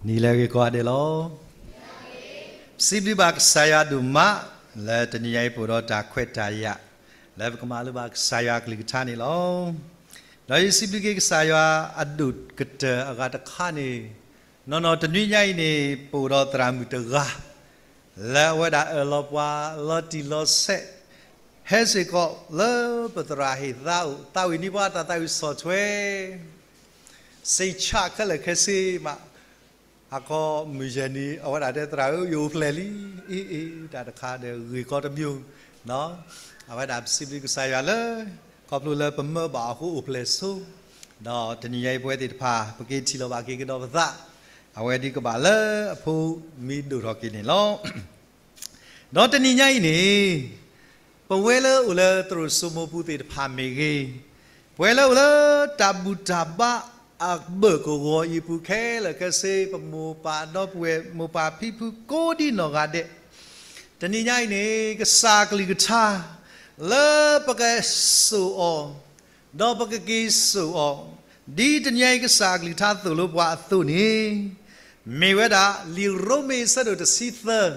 နံၤလၢအဂ့ၤကိးဂၤဒဲးလီၤ. စံးဘျုးဘၣ်ကစၢ်ယွၤဒိၣ်မး လၢတနံၤညါအံၤပအိၣ်ဒီးတၢ်ခွဲးတၢ်ယာ် လၢပကမၤလိဘၣ်ကစၢ်ယွၤအကလုၢ်ကထါန့ၣ်လီၤ. ဒီးယစံးဘျုးက့ၤကစၢ်ယွၤအဒိၣ်ကတၢၢ်အဂၤတခါန့ၣ်, နီၢ်နီၢ်တနွံညါအံၤန့ၣ် ပအိၣ်ဒီးသရၣ်မုၣ်တဂၤ လၢအဝဲဒၣ်အၢၣ်လီၤပှၤလီၤတံၢ်လီၤဆဲး ဟဲစ့ၢ်ကီးလၢပသရၣ်ဟ့ၣ်သါအိၣ် သးဝံၣ်န့ၢ်ပှၤတၢ်သးဝံၣ်ဆီၣ်ထွဲ စ့ၢ်ဆၣ်ခဲလၢာ်ခဲဆ့မး, အခီမုၢ်ယဲၢ်နံၤ အဝဲဒၣ်တဲသရၣ်ဧၢ ယအိၣ်ဖျဲၣ်လံ, အ့အ့ တၢ်တခါဒီးဂ့ၢ်ကီတမံၤ, အဝဲဒၣ်ပစံးဘျုးကစၢ်ယွၤလၢ ခီဖျိလၢပမၢဘၣ်အဃိအိၣ်ဖျဲၣ်ဆိ, ဒီးတနံၤညါအံၤပဝဲသ့ၣ်တဖၣ် ပက့ၤထံၣ်လိာ်ဘၣ်က့ၤကဒီးပသး, အဝဲဒ်ကဘၣ်လၢအဖိမံၤဒိၣ်ထီၣ်က့ၤန့ၣ်လီၤ. ဒီးတနံၤညါအံၤန့ၣ် ပဝဲလၢအိၣ်လၢသရိာ်စိမိပူၤသ့ၣ်တဖၣ်မ့ၢ်ဂ့ၤ, ပဝဲလၢအိၣ်လၢတၢ်ဘူၣ်တၢ်ဘါအဘၢၣ်ကဝီၤအံၤအပူၤခဲလၢာ်ခဲဆ့ ပမိၢ်ပၢ်ဒီပုၢ်ဝဲၢ်မိၢ်ပၢ်ဖံဖုကိးဒ်နီၢ်ဂၤဒဲး, တနံၤညါအံၤန့ၣ် ကစၢ်ကလုၢ်ကထါ လၢပကစိာ်အီၤ ဒီးပကက့ၤစိာ်အီၤ, ဒ်တနံၤညါအံၤကစၢ်ကလုၢ်ကထါသိၣ်လိပှၤအသိးန့ၣ်, မ့ၢ်ဝဲဒၣ်လံာ်ရိမ့ၤအဆၢဒိၣ်တဆံသၢ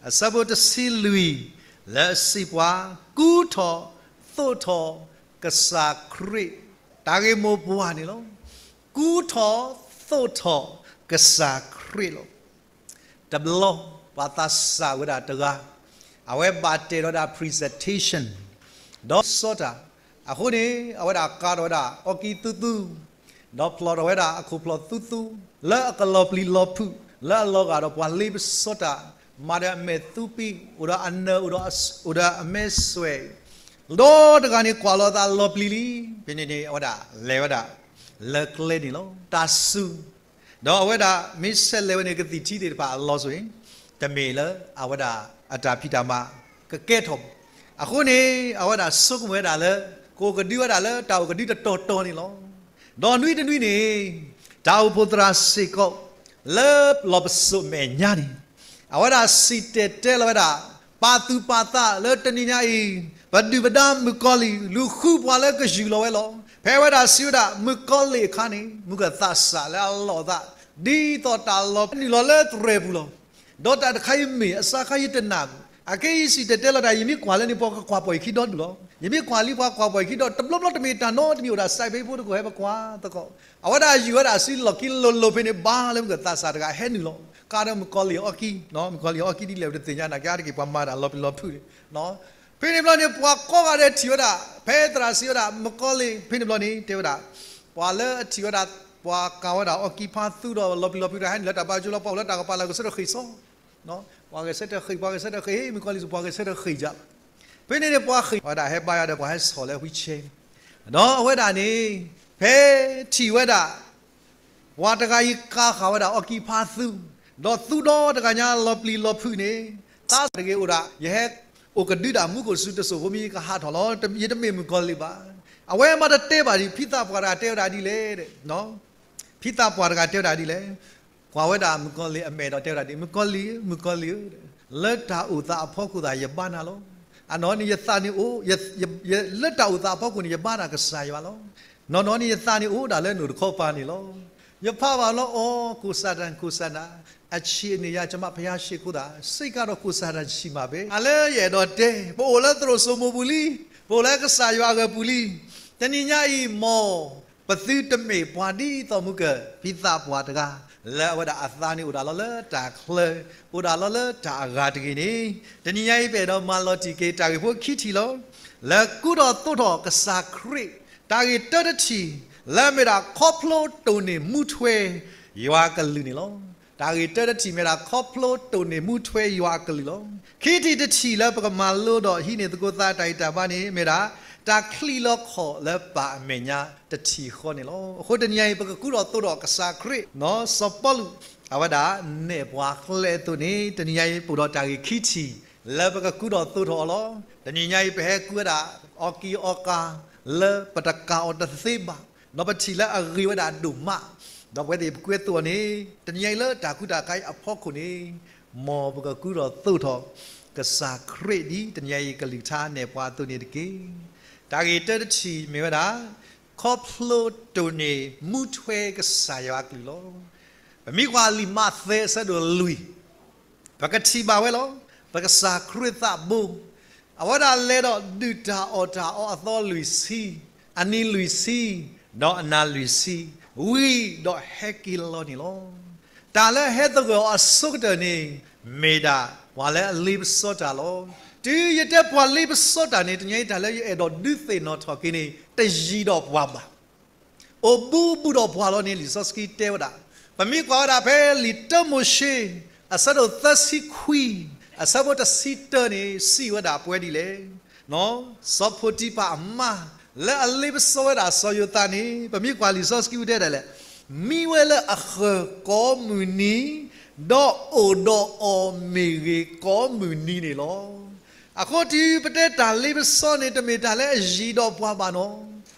အဆၢဖိတဆံလွံၢ် လၢအစံးပှၤ ကူထီၣ်သိးထီၣ်ကစၢ်ခရံာ် တၢ်ဂ့ၢ်မိၢ်ပှၢ်န့ၣ်လီၤ. ကူထီၣ်သိးထီၣ်ကစၢ်ခရံာ်လီၤ. တဘျီ ပှၤသးစၢ်ဝဲဒၣ်တဂၤ အဝဲဘၣ်တဲာ်ဒီးဝဲဒၣ် presentation ဒီးစီၤတၢ်, အဃိန့ၣ် အဝဲဒၣ်ကၤထီၣ်ဝဲဒၣ်အီကံသူသူ, ဒီးဖျီၣ်ထီၣ်ဝဲဒၣ်အခိၣ်ဖျီၣ်သူသူ, လၢအကလီၤပျံၤလီၤဖုး လၢအလီၤဂာ်ဒီးပှၤလ့ပစီၤတၢ်, မၤဒီးအမဲာ်သူပံ, အိၣ်ဒီးအနၢၤ, အိၣ်ဒီးအမဲာ်စွဲး, ဒီးတဂၤန့ၣ်ကွၢ်လီၤအသးလီၤပျံၤလံ, ဖဲန့ၣ်န့ၣ် အဝဲဒၣ်လဲၤဝဲဒၣ်လၢကျဲန့ၣ်လီၤ. တၢ်စူၤ ဒီးအဝဲဒၣ်မ့ၢ်ဆဲးလဲၤဝဲန့ၣ် ကသံၣ်ထံသ့ၣ်တဖၣ်အလီၤစိၤအံၤ, တမ့ၢ်လၢအဝဲဒၣ်အတၢ်ဖံးတၢ်မၤကကဲထီၣ်ဘၣ်. အဃိန့ၣ် အဝဲဒၣ်ဆိကမိၣ်ဝဲဒၣ်လၢ ကအိၣ်ကဒုတတီၤတီၤန့ၣ်လီၤ. ဒီးနွံတနွံန့ၣ် တၢ်အိၣ်ဖှိၣ်သရၣ်စ့ၢ်ကီး လၢလီၢ်ပစိာ်မဲာ်ညါန့ၣ် အဝဲဒၣ်စံၣ်တဲၤတဲလီၤဝဲဒၣ် ပာ်သူၣ်ပာ်သးလၢတနံၤညါအံၤ ပဒုၣ်ပဒါမုၣ်ကီၤလံၢ် လူၤဃုပှၤလၢကယူၢ်လီၤဝဲလီၤ. ဖဲအဝဲဒၣ်စံးဝဲဒၣ် မုၣ်ကီၤလံၢ်အခါန့ၣ် မုၢ်ကသးစၢ်လၢအလီၢ်အသး ဒ်သိးတၢ်လီၤနုာ်လီၤလၢသရဲၣ်ပူၤလီၤ. ဒီးတၢ်တခါအံၤမ့ၢ်အစးခါယတနၢ်မုၢ် အခဲအံၤစံၣ်တဲၤတဲလီၤတၢ် ယမ့ၢ်ကွၢ်လၢန့ၣ် ပှၤကကွၢ်ပှၤအံၤခံဒီဒူၣ်လီၤ. ယမ့ၢ်ကွၢ်လံပှၤကွၢ်ပှၤအံၤခံဒီ တဘျီဘျီတမ့ၢ်တၢ်နီတမံၤအိၣ်ဒၣ် စဲးဖ့ဖိတကီၢ်ဟဲပကွၢ်သကိး. အဝဲဒၣ်ယူၢ်ဝဲဒၣ်စံလီၢ်ခံလိၤလိၤဖဲန့ၣ် ဘၣ်လၢမုၢ်ကသးစၢ်တဂၤဟဲနုာ်လီၤ. ကါဒီးမုၣ်ကီၤလံၢ်အီကံ, မုၣ်ကီၤလံၢ်အီကံဒ်လဲၣ်ပတသ့ၣ်ညါ နာ်က့အါတက့ၢ် ပှၤမၤတၢ်လီၤပျံၤလီၤဖုးန့ၣ် ဖဲန့ၣ်ဘျီန့ၣ် ပှၤကိးဂၤဒဲးထံၣ်ဝဲဒၣ် ဖဲသရၣ်စံးဝဲဒၣ် မုၣ်ကီၤလံၢ် ဖဲန့ၣ်ဘျီန့ၣ် တဲဝဲဒၣ် ပှၤလၢအထံၣ်ဝဲဒၣ် ပှၤကၤဝဲဒၣ်အီကံဖါသူဒီးလီၤပျံၤလီၤဖုးတဟဲနုာ်လၢတၢ်ဘါကၠိလီၤ ပှၤအိၣ်လၢတၢ်ကပၤလၢကစၢၢ်တဃ့ၢ်စီ ပှၤဂဲၤဆၢထၢၣ်ဃ့ၢ် ပှၤဂဲၤဆၢထၢၣ်ဃ့ၢ် မုၣ်ကီၤလံၢ်စူၤ ပှၤဂဲၤဆၢထၢၣ်ဃ့ၢ်ယါ. ဖဲန့ၣ်န့ၣ် ပှၤဃ့ၢ်ဝဲဒၣ်ဟဲဘါယွၤဒီးပှၤဟဲဆီၣ်လၢဝံၣ်ဆဲ ဒီးအဝဲဒၣ်န့ၣ် ဖဲထံၣ်ဝဲဒၣ် ပှၤတဂၤအံၤကၤဃာ်ဝဲဒၣ်အီကံဖါသူ, ဒီးသူဒီတဂၤညါလီၤပျံၤလီၤဖုးန့ၣ်, သးစၢ်တဂ့ၤအိၣ်ဒၣ် ယဟဲအိၣ်ကဒုဒၣ်မူခိၣ်စူၤတစိၢ်ဖိမ့ၢ်ယကဟးထီၣ်လီၤ, ယတမ့ၢ်မုၣ်ကီၤလံၢ်ဘၣ်. အဝဲမၤတတဲဘၣ်ဒံး ဖံသးပှၢ်တဂၤတဲဝဲဒၣ်ဒ်လဲၣ် ဖံသးပှၢ်တဂၤတဲဝဲဒၣ်ဒ်လဲၣ်. ကွၢ်ဝဲဒၣ်မုၣ်ကီၤလံၢ်အမဲာ်ဒီးတဲဝဲဒၣ်ဒ် မုၣ်ကီၤလံၢ်ဧၢ, မုၣ်ကီၤလံၢ်ဧၢ, လၢတၢ်အိၣ်သးအဖီခိၣ်သတးယဘါနၤလီၤ. အနီၢ်န့ၣ်ယသးန့ၣ်အိၣ်, လၢတၢ်အိၣ်သးအဖီခိၣ်န့ၣ် ယဘါနၤကစၢ်ယွၤလီၤ. နီၢ်နီၢ်န့ၣ်ယသးန့ၣ်အိၣ်ဒၣ်လၢနိၣ်တခီပၤန့ၣ်လီၤ. ယဖးဘၣ်လီၤအီၤ ကိုယ်ဆန္ဒ, ကိုယ်ဆန္ဒ, အခြေအနေအရ ကျွန်မဘုရားရှိခိုးတာ စ့ၢ်ကီးဒီး ကိုယ်ဆန္ဒ ရှိမှာပဲ. အလၢယအဲၣ်ဒိးတဲ ပအိၣ်လၢသရိာ်စိမိၤပူၤလံ, ပအိၣ်လၢကစၢ်ယွၤအဂၤပူၤလံ. တနံၤညါအံၤ မ်ပသုတမ့ၢ်ပှၤဒ်သိးမုၢ်ကၢၢ် ဖံသးပှၢ်တဂၤ လၢအဝဲဒၣ်အသးန့ၣ်အိၣ်ဒၣ်လီၤလၢတၢ်ချၢ, အိၣ်ဒၣ်လီၤလၢတၢ်အဂၤတဂ့ၤန့ၣ်, တနံၤညါအံၤပအဲၣ်ဒိးမၤလီၤတံၢ်က့ၤတၢ်ဂ့ၢ်ဖိခံထံၣ်လီၤ. လၢကူထီၣ်သိးထီၣ်ကစၢ်ခရံာ်, တၢ်ဂ့ၢ်တၢတထံၣ် လၢအမ့ၢ်ဒၣ်ခီဖျိတိၢ်န့ၢ်မူထွဲယွၤအကလုၢ်န့ၣ်လီၤ. တၢ်ဂ့ၢ်တၢတထံၣ်မ့ၢ်ဒၣ်ခီဖျိတိၢ်န့ၢ်မူထွဲယွၤအကလုၢ်လီၤ. ခံထံၣ်တထံၣ်လၢပကမၤလိဒီးဟံးန့ၢ်သကိးသးတၢ်ဂံၢ်တၢ်ဘါန့ၣ် မ့ၢ်ဒၣ် တၢ်ချံးလီၤခီၣ်လၢပၢ်အမဲာ်ညါတထံၣ်ဃီန့ၣ်လီၤ. အဃိတနံၤညါအံၤ ပကကူထီၣ်သိးထီၣ်ကစၢ်ခရံာ်, စီၤပီလူး အဝဲဒၣ်နဲၣ်ပှၤကျဲအသိးန့ၣ် တနံၤညါအံၤ ပအိၣ်ဒီးတၢ်ဂ့ၢ်ခံထံၣ် လၢပကကူထီၣ်သိးထီၣ်အီၤလီၤ. တနံၤညါအံၤ ပဟဲကူဝဲဒၣ် အီကံအီကၤ လၢပတကၤအီၤတသ့ဘၣ်, ဒီးပထံၣ်လၢအဂ့ၤဝဲဒၣ်ဒိၣ်မး, ဒီးပဝဲသ့ၣ်ပကူအသိးအီၤန့ၣ် တနံၤညါအံၤလၢတၢ်ကူတၢ်ကၤအံၤအဖီခိၣ်န့ၣ် မ်ပကကူထီၣ်သိးထီၣ် ကစၢ်ခရံာ်ဒ်တနံၤညါအံၤကလုၢ်ကထါနဲၣ်ပှၤအသိးန့ၣ်တက့ၢ်. တၢ်ဂ့ၢ်တၢတထံၣ်မ့ၢ်ဝဲဒၣ် ခီဖျိတိၢ်န့ၢ်မူထွဲကစၢ်ယွၤအကလုၢ်လီၤ. ပမ့ၢ်ကွၢ်လံာ်မးသဲအဆၢဒိၣ်လွံၢ်, ပကထံၣ်ဘၣ်ဝဲလီၤ. ပကစၢ်ခရံာ်သးဘိ, အဝဲဒၣ်လဲၤဒီးဒုၣ်တၢ်အီၣ်တၢ်အီအသီလွံၢ်ဆံ, အနံၤလွံၢ်ဆံ, ဒီးအနၤလွံၢ်ဆံ, ဝံၤဒီးဟဲက့ၤလီၤန့ၣ်လီၤ. တၢ်လၢဟဲသဂၢၢ်အီၤအဆိကတၢၢ်န့ၣ် မ့ၢ်ဒၣ်ပှၤလၢအလ့ပစီတၢ်လီၤ. တုၤယတဲပှၤလ့ပစီတၢ်န့ၣ် တနံၤအံၤတၢ်လၢယအဲၣ်ဒိးဒုးသ့ၣ်နီၣ်ထီၣ်က့ၤန့ၣ် တယံၤဒီးပှၤဘၣ်. အိၣ်ဘူးဘူးဒီးပှၤလီၤန့ၣ် လံာ်စီဆှံတဲဝဲဒၣ်. ပမ့ၢ်ကွၢ်ဝဲဒၣ်ဖဲလံာ်တၢမိၤၡ့ အဆၢဒိၣ်သၢဆံခွံ, အဆၢဖိတဆံတၢန့ၣ် စံးဝဲဒၣ်ပဝဲဒ်လဲၣ်. စီၤဖိတံဖၢ်အမါ လၢအလ့ပစီဝဲဒၣ်စီၤယိၤသးန့ၣ် ပမ့ၢ်ကွၢ်လံာ်စီဆှံတဲဒၣ်လဲၣ်, မံဝဲလၢအဃၢၤကိးမုၢ်နံၤ, ဒီးအိၣ်ဒီးအီၤမ့ၢ်ဂ့ၤကိးမုၢ်နံၤန့ၣ်လီၤ. အဃိတုၤပတဲတၢ်လ့ပစီန့ၣ် တမ့ၢ်တၢ်လၢအယံၤဒီးပှၤဘၣ်နီၤ.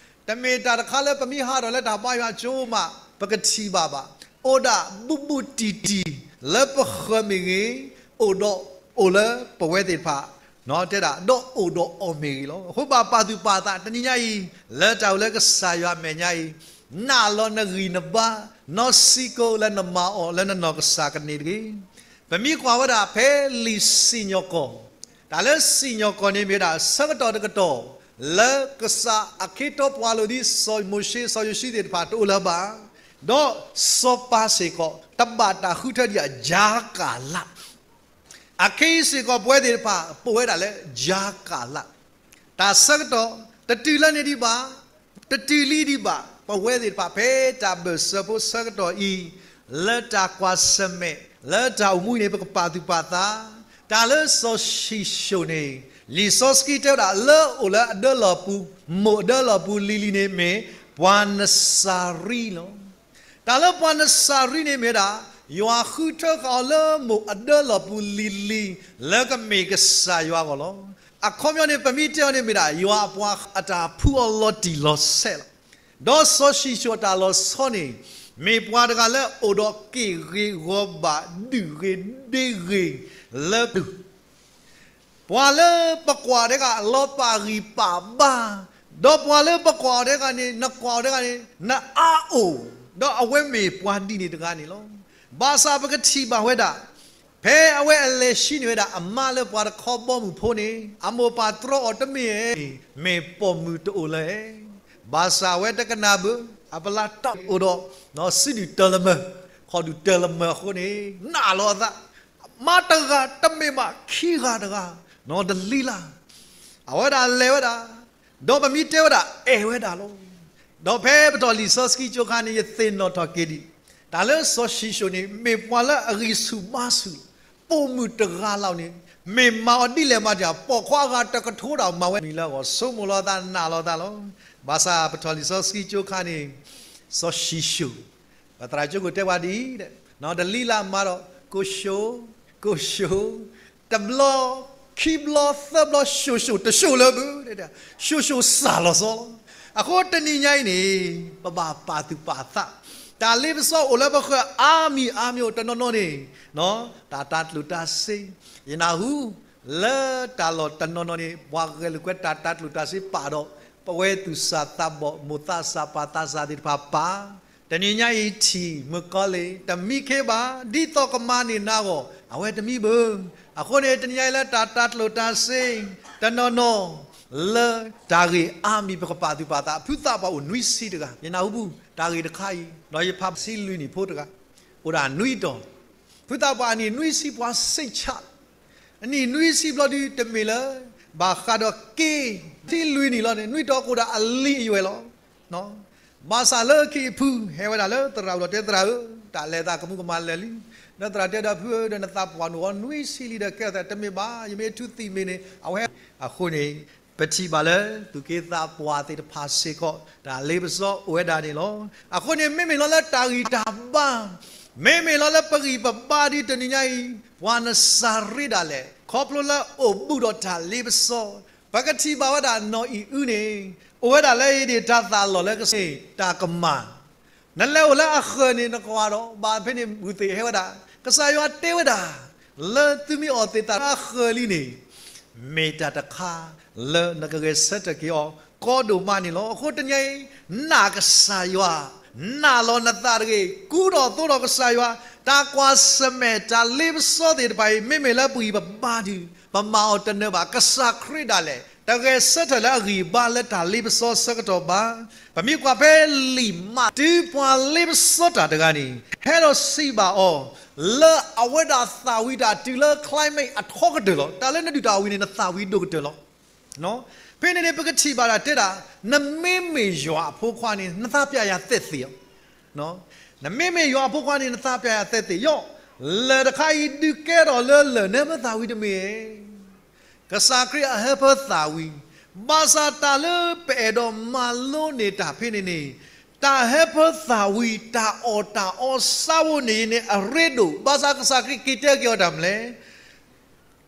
တမ့ၢ်တၢ်တခါလၢပမ့ၢ်ဟးထီၣ်လၢတၢ်ဘါယွၤကၠိမး ပကထံၣ်ဘၣ်ဘၣ်. အိၣ်ဒၣ်ဘူးဘူးတံၢ်တံၢ် လၢပဃၢၤမ့ၢ်ဂ့ၤ, အိၣ်ဒီးအိၣ်လၢပဝဲသ့ၣ်တဖၣ် တဲဒၣ် ဒီးအိၣ်ဒီးအီၤမ့ၢ်ဂ့ၤလီၤ. အဃိဘၣ်ပာ်သူၣ်ပာ်သးတနံၤညါအံၤ လၢတၢ်အိၣ်လၢကစၢ်ယွၤအမဲာ်ညါအံၤ, နာ်လီၤနဂံၢ်နဘါ, နီၢ်စံကိလၢနမၤအီၤလၢနနီၢ်ကစၢ်ကန့ၣ်တဂ့ၤ. ပမ့ၢ်ကွၢ်ဝဲဒၣ်ဖဲလံာ်စံၣ်ညီၣ်ကွီၢ်, တၢ်လၢစံၣ်ညီၣ်ကွီၢ်န့ၣ်မ့ၢ်ဝဲဒၣ်ဆၢကတီၢ်တကတီၢ် လၢကစၢ်အခ့ထီပှၤလိာ်သံ စီၤမိၤၡ့စီၤယိၤၡံသ့ၣ်တဖၣ်တအိၣ်လၢၤဘၣ်, ဒီးစီၤပၤစ့ၢ်ကီး တဘၣ်တၢ်ဃုထၢဒံးအကြားကာလ အခ့အံၤစ့ၢ်ကီးပဝဲသ့ၣ်တဖၣ် ပဝဲဒၣ်လၢကြားကာလ တၢ်ဆၢကတီၢ် တတုၤလၢန့ၣ်ဒံးဘၣ်, တတုၤလံဒံးဘၣ်, ပဝဲသ့ၣ်တဖၣ်ဖဲတၢ်ဘၢၣ်စၢၤဖိဆၢကတီၢ်အံၤ လၢတၢ်ကွၢ်ဆၢၣ်မဲာ် လၢတၢ်အိၣ်မူအံၤန့ၣ် ပကပာ်သူၣ်ပာ်သး, တၢ်လၢစီၤၡံၣ်ၡိၣ်န့ၣ် လံာ်စီဆှံတဲဝဲဒၣ် လၢအိၣ်လၢအဒၢလီၢ်ပူၤ, မိၢ်အဒၢလီၢ်ပူၤလံၤလံၤန့ၣ်မ့ၢ် ပှၤနစၤရံလီၤ. တၢ်လၢပှၤနစၤရံန့ၣ်မ့ၢ်ဒၣ် ယွၤဃုထၢဃာ်အီၤလၢမိၢ်အဒၢလီၢ်ပူၤလံၤလံၤ လၢကမ့ၢ်ကစၢ်ယွၤအဂီၢ်လီၤ. အခီပညီန့ၣ် ပမ့ၢ်တဲအီၤန့ၣ်မ့ၢ်ဒၣ် ယွၤအပှၤအတၢ်ဖှူအီၤလီၤတံၢ်လီၤဆဲးလီၤ. ဒီးစီၤၡံၣ်ၡိၣ်အတၢ်လီၤဆီန့ၣ် မ့ၢ်ပှၤတဂၤလၢအိၣ်ဒီးက့ၣ်ဂ့ၤဂီၤဘၣ်ဒုၣ်ဂ့ၤဒ့ဂ့ၤလၢပျၢၤ ပှၤလၢပကွၢ်ထဲဂၤလီၤပာ်ဂံၢ်ပာ်ဘါ, ဒီးပှၤလၢပကွၢ်အီၤထဲဂၤန့ၣ် နကွၢ်အီၤထဲဂၤန့ၣ် နအါအိၣ်, ဒီးအဝဲမ့ၢ်ပှၤဒ်န့ၣ်တဂၤန့ၣ်လီၤ. ဘၣ်ဆၣ်ပကထံၣ်ဘၣ်ဝဲဒၣ် ဖဲအဝဲအလဲၤဆှံန့ၢ်ဝဲဒၣ်အမါလၢပှၤတခီဘီမုၢ်ဖိန့ၣ် အမိၢ်ပၢ်တြီအီၤတမ့ၢ်ဧါ, မ့ၢ်ပိာ်မုၣ်တအိၣ်လၢၤဧါ. ဘၣ်ဆၣ်အဝဲတကနၣ်ဘၣ်, အပလၢတၢ်အိၣ်ဒီး စုဒုၣ်တၢလမၢ, ခီၣ်ဒုၣ်တၢလမၢအဃိန့ၣ် နာ်လီၤအသး, မါတဂၤတမ့ၢ်ဘၣ်ခံဂၤတဂၤ, နီၢ်ဒလံလၢ် အဝဲဒၣ်လဲၤဝဲဒၣ်, ဒီးပမ့ၢ်တဲဝဲဒၣ်အဲၣ်ဝဲဒၣ်လီၤ. ဒီးဖဲပတီၢ်လံာ်စီဆှံကၠိခါန့ၣ် ယသ့ၣ်နီၣ်ထီၣ်က့ၤဒံး တၢ်လၢစီၤၡံၣ်ၡိၣ်န့ၣ် မ့ၢ်ပှၤလၢအဂံၢ်ဆူၣ်ဘါဆူၣ်, ပိာ်မုၣ်တဂၤလီၤန့ၣ် မ့ၢ်မၤအီၤဒ်လဲၣ်မၤဒ်လဲၣ် ပိာ်ခွါအဂၤတကထိဒၣ်မၤဝဲမံၤလၢအဂီၢ် ဆိကမိၣ်လီၤသးနာ်လီၤသးလီၤ. ဘၣ်ဆၣ်ပတီၢ်လံာ်စီဆှံကၠိခါန့ၣ် စီၤၡံၣ်ၡိၣ် ပသရၣ်ကၠိခိၣ်တဲပှၤဒ်အံၤ, နီၢ်ဒလံလၢ်မၤဒီး ကိၣ်ၡိၣ်, ကိၣ်ၡိၣ်, တဘျီ, ခံဘျီ, သၢဘျီ, ၡိၣ်ၡိၣ်တၡိၣ်လၢၤဘၣ်, ၡိၣ်ၡိၣ်စၢ်လီၤစီလီၤ. အဃိတနံၤညါအံၤန့ၣ် ပဘၣ်ပာ်သူၣ်ပာ်သး, တၢ်လ့ပစီအိၣ်လၢပဃၢၤအါမံၤအါမံၤအိၣ်တနီၤနီၤန့ၣ်, တၢ်တၢ်ကျိၣ်တၢ်စ့, ယနၢ်ဟူ လၢတၢ်လီၢ်တနီၤနီၤန့ၣ် ပှၤဂဲၤလိာ်ကွဲတၢ်တၢ်ကျိၣ်တၢ်စ့ပာ်ဒီး ပဝဲသူၣ်စၢ်သးဘီၣ် မိၢ်သးစၢ်ပၢ်သးစၢ်သ့ၣ်တဖၣ်ပာ်, တနံၤညါအံၤထံၣ်မုၣ်ကီၤလံၢ် တမံခ့ဘၣ်, ဒ်သိးကမၤန့ၢ်နၤအဂီၢ် အဝဲတမံဘၣ်. အဃိန့ၣ် တနံၤညါအံၤလၢတၢ်တၢ်ကျိၣ်တၢ်စ့ တနီၤနီၤ လၢတၢ်ဂ့ၢ်အါမံၤပကပာ်သူၣ်ပာ်သး ဖုသးပှၢ်အိၣ်နွံဆံတဂၤ, ယနၢ်ဟူပူၤ တၢ်ဂ့ၢ်တခါအံၤ ဒီးယဖးဆံလွံၢ်နံၣ်ဖိတဂၤ, အိၣ်ဒၣ်နွံတီၤ, ဖုသးပှၢ်အနံၣ်နွံဆံပှၤစ့ၣ်ဆၣ် အနံၣ်နွံဆံဘျီဒုးတမ့ၢ်လၢ ဘၣ်ဃးဒီးက့ ထံလွံၢ်နံၣ်လီၤန့ၣ် နွံတီၤကအိၣ်ဒၣ်အလံာ်အယွဲၢ်လီၤ. ဘၣ်ဆၣ်လၢခံအဖု ဟဲဝဲဒၣ်လၢသရၣ်အိၣ်ဒီးတဲသရၣ်ဧၢ, တၢ်လဲၤသးကမူကမၣ်လၢာ်လံ, ဒီးသရၣ်တဲဒီးဖုဧၢ, ဒီးနသးပှၢ်အိၣ်နွံဆံလံဒီးကဲသးတမ့ၢ်ဘၣ်, ယမ့ၢ်ထူသံၣ်မ့ၢ်န့ၣ် အဝဲ အဃိန့ၣ် ပထံၣ်ဘၣ်လၢ သူၣ်က့သးပှၢ်သ့ၣ်တဖၣ်စ့ၢ်ကီး တၢ်လ့ပစီအိၣ်ဝဲဒၣ်န့ၣ်လီၤ. အဃိန့ၣ် မ့မ့ၢ်လီၤလၢတၢ်ဂံၢ်တၢ်ဘါ, မ့မ့ၢ်လီၤလၢပဂံၢ်ပဘါဒ်တနံၤညါအံၤ ပှၤနစၤရ့ဒၣ်လဲာ် ခီဖျိလၢအိၣ်ဘူးဒီးတၢ်လ့ပစီ, ပကထံၣ်ဘၣ်ဝဲဒၣ်နီၢ်အံၣ်အုန့ၣ် အိၣ်ဝဲဒၣ်လၢအံၤဒၣ်တၢ်သးလီၢ်လၢကစၢ်တၢ်ကမၣ် နလဲၤအိၣ်လၢအဃၢၤန့ၣ် နကွၢ်ဒီး ဘၣ်ဖဲန့ၣ် မုၢ်သ့ၣ်ဟဲဝဲဒၣ်, ကစၢ်ယွၤတဲဝဲဒၣ်, လၢသုမ့ၢ်အီၣ်သ့ၣ်သးလၢအဃၢၤလံန့ၣ်, မ့ၢ်တၢ်တခါလၢနကဂဲၤဆၢထၢၣ်က့ၤအီၤ ကီဒိၣ်မးန့ၣ်လီၤ. အဃိတနံၤအံၤ နာ်ကစၢ်ယွၤ, နာ်လီၤနသးတဂ့ၤ, ကူဒီးသိးဒီးကစၢ်ယွၤ, တၢ်ကွၢ်ဆၢၣ်မဲာ်တၢ်လ့ပစီသ့ၣ်တဖၣ်အံၤ မ့မ့ၢ်လၢပဂံၢ်ပဘါဒီး ပမၤအီၤတနၢၤဘၣ်. ကစၢ်ခရံာ်ဒၣ်လဲာ် တဂဲၤဆၢထၢၣ်လၢအဂံၢ်ဘါလၢတၢ်လ့ပစီဆၢကတီၢ်ဘၣ်. ပမ့ၢ်ကွၢ်ဖဲလံာ်မး တုၤပှၤလ့ပစီတၢ်တဂၤန့ၣ် ဟဲဒီးစံးဘၣ်အီၤ လၢအဝဲဒၣ်သးဝံၤတၢ်တုၤလၢ climate အထီကတၢၢ်လီၤ. တၢ်လၢနဒုၣ်တၢ်အဝံၤန့ၣ် နသးဝံၤဒိၣ်ကတၢၢ်လီၤ. ဖဲန့ၣ်န့ၣ် ပကထံၣ်ဘၣ်ဒၣ်တဲဒၣ်, နမ့မ့ၢ်ယွၤအဖိခွါန့ၣ် နသးပျၢ်ယၤသဲးသ့ၣ်အီၤ. နမ့မ့ၢ်ယွၤအဖိခွါန့ၣ် နသးပျၢ်ယၤသဲးသ့ၣ်ယီၤ. လၢၢ်တခါအံၤဒုးကဲထီၣ်လၢလၢၢ် နမ့ၢ်သးဝံၤတမ့ၢ်ဧါ. ကစၢ်ခရံာ်အဟၢဖၢသးဝံၤ, ဘၣ်ဆၣ်တၢ်လၢပအဲၣ်ဒိးမၤလိန့ၢ်တၢ်ဖဲန့ၣ်န့ၣ်, တၢ်ဟၢဖၢသးဝံၤ တၢ်အီၣ်တၢ်အီစၢ်ဖိန့ၣ်န့ၣ် အရ့ဒိၣ်, ဘၣ်ဆၣ်ကစၢ်ခရံာ်က့ၤတဲက့ၤအီၤတၢ်မနုၤလဲၣ်.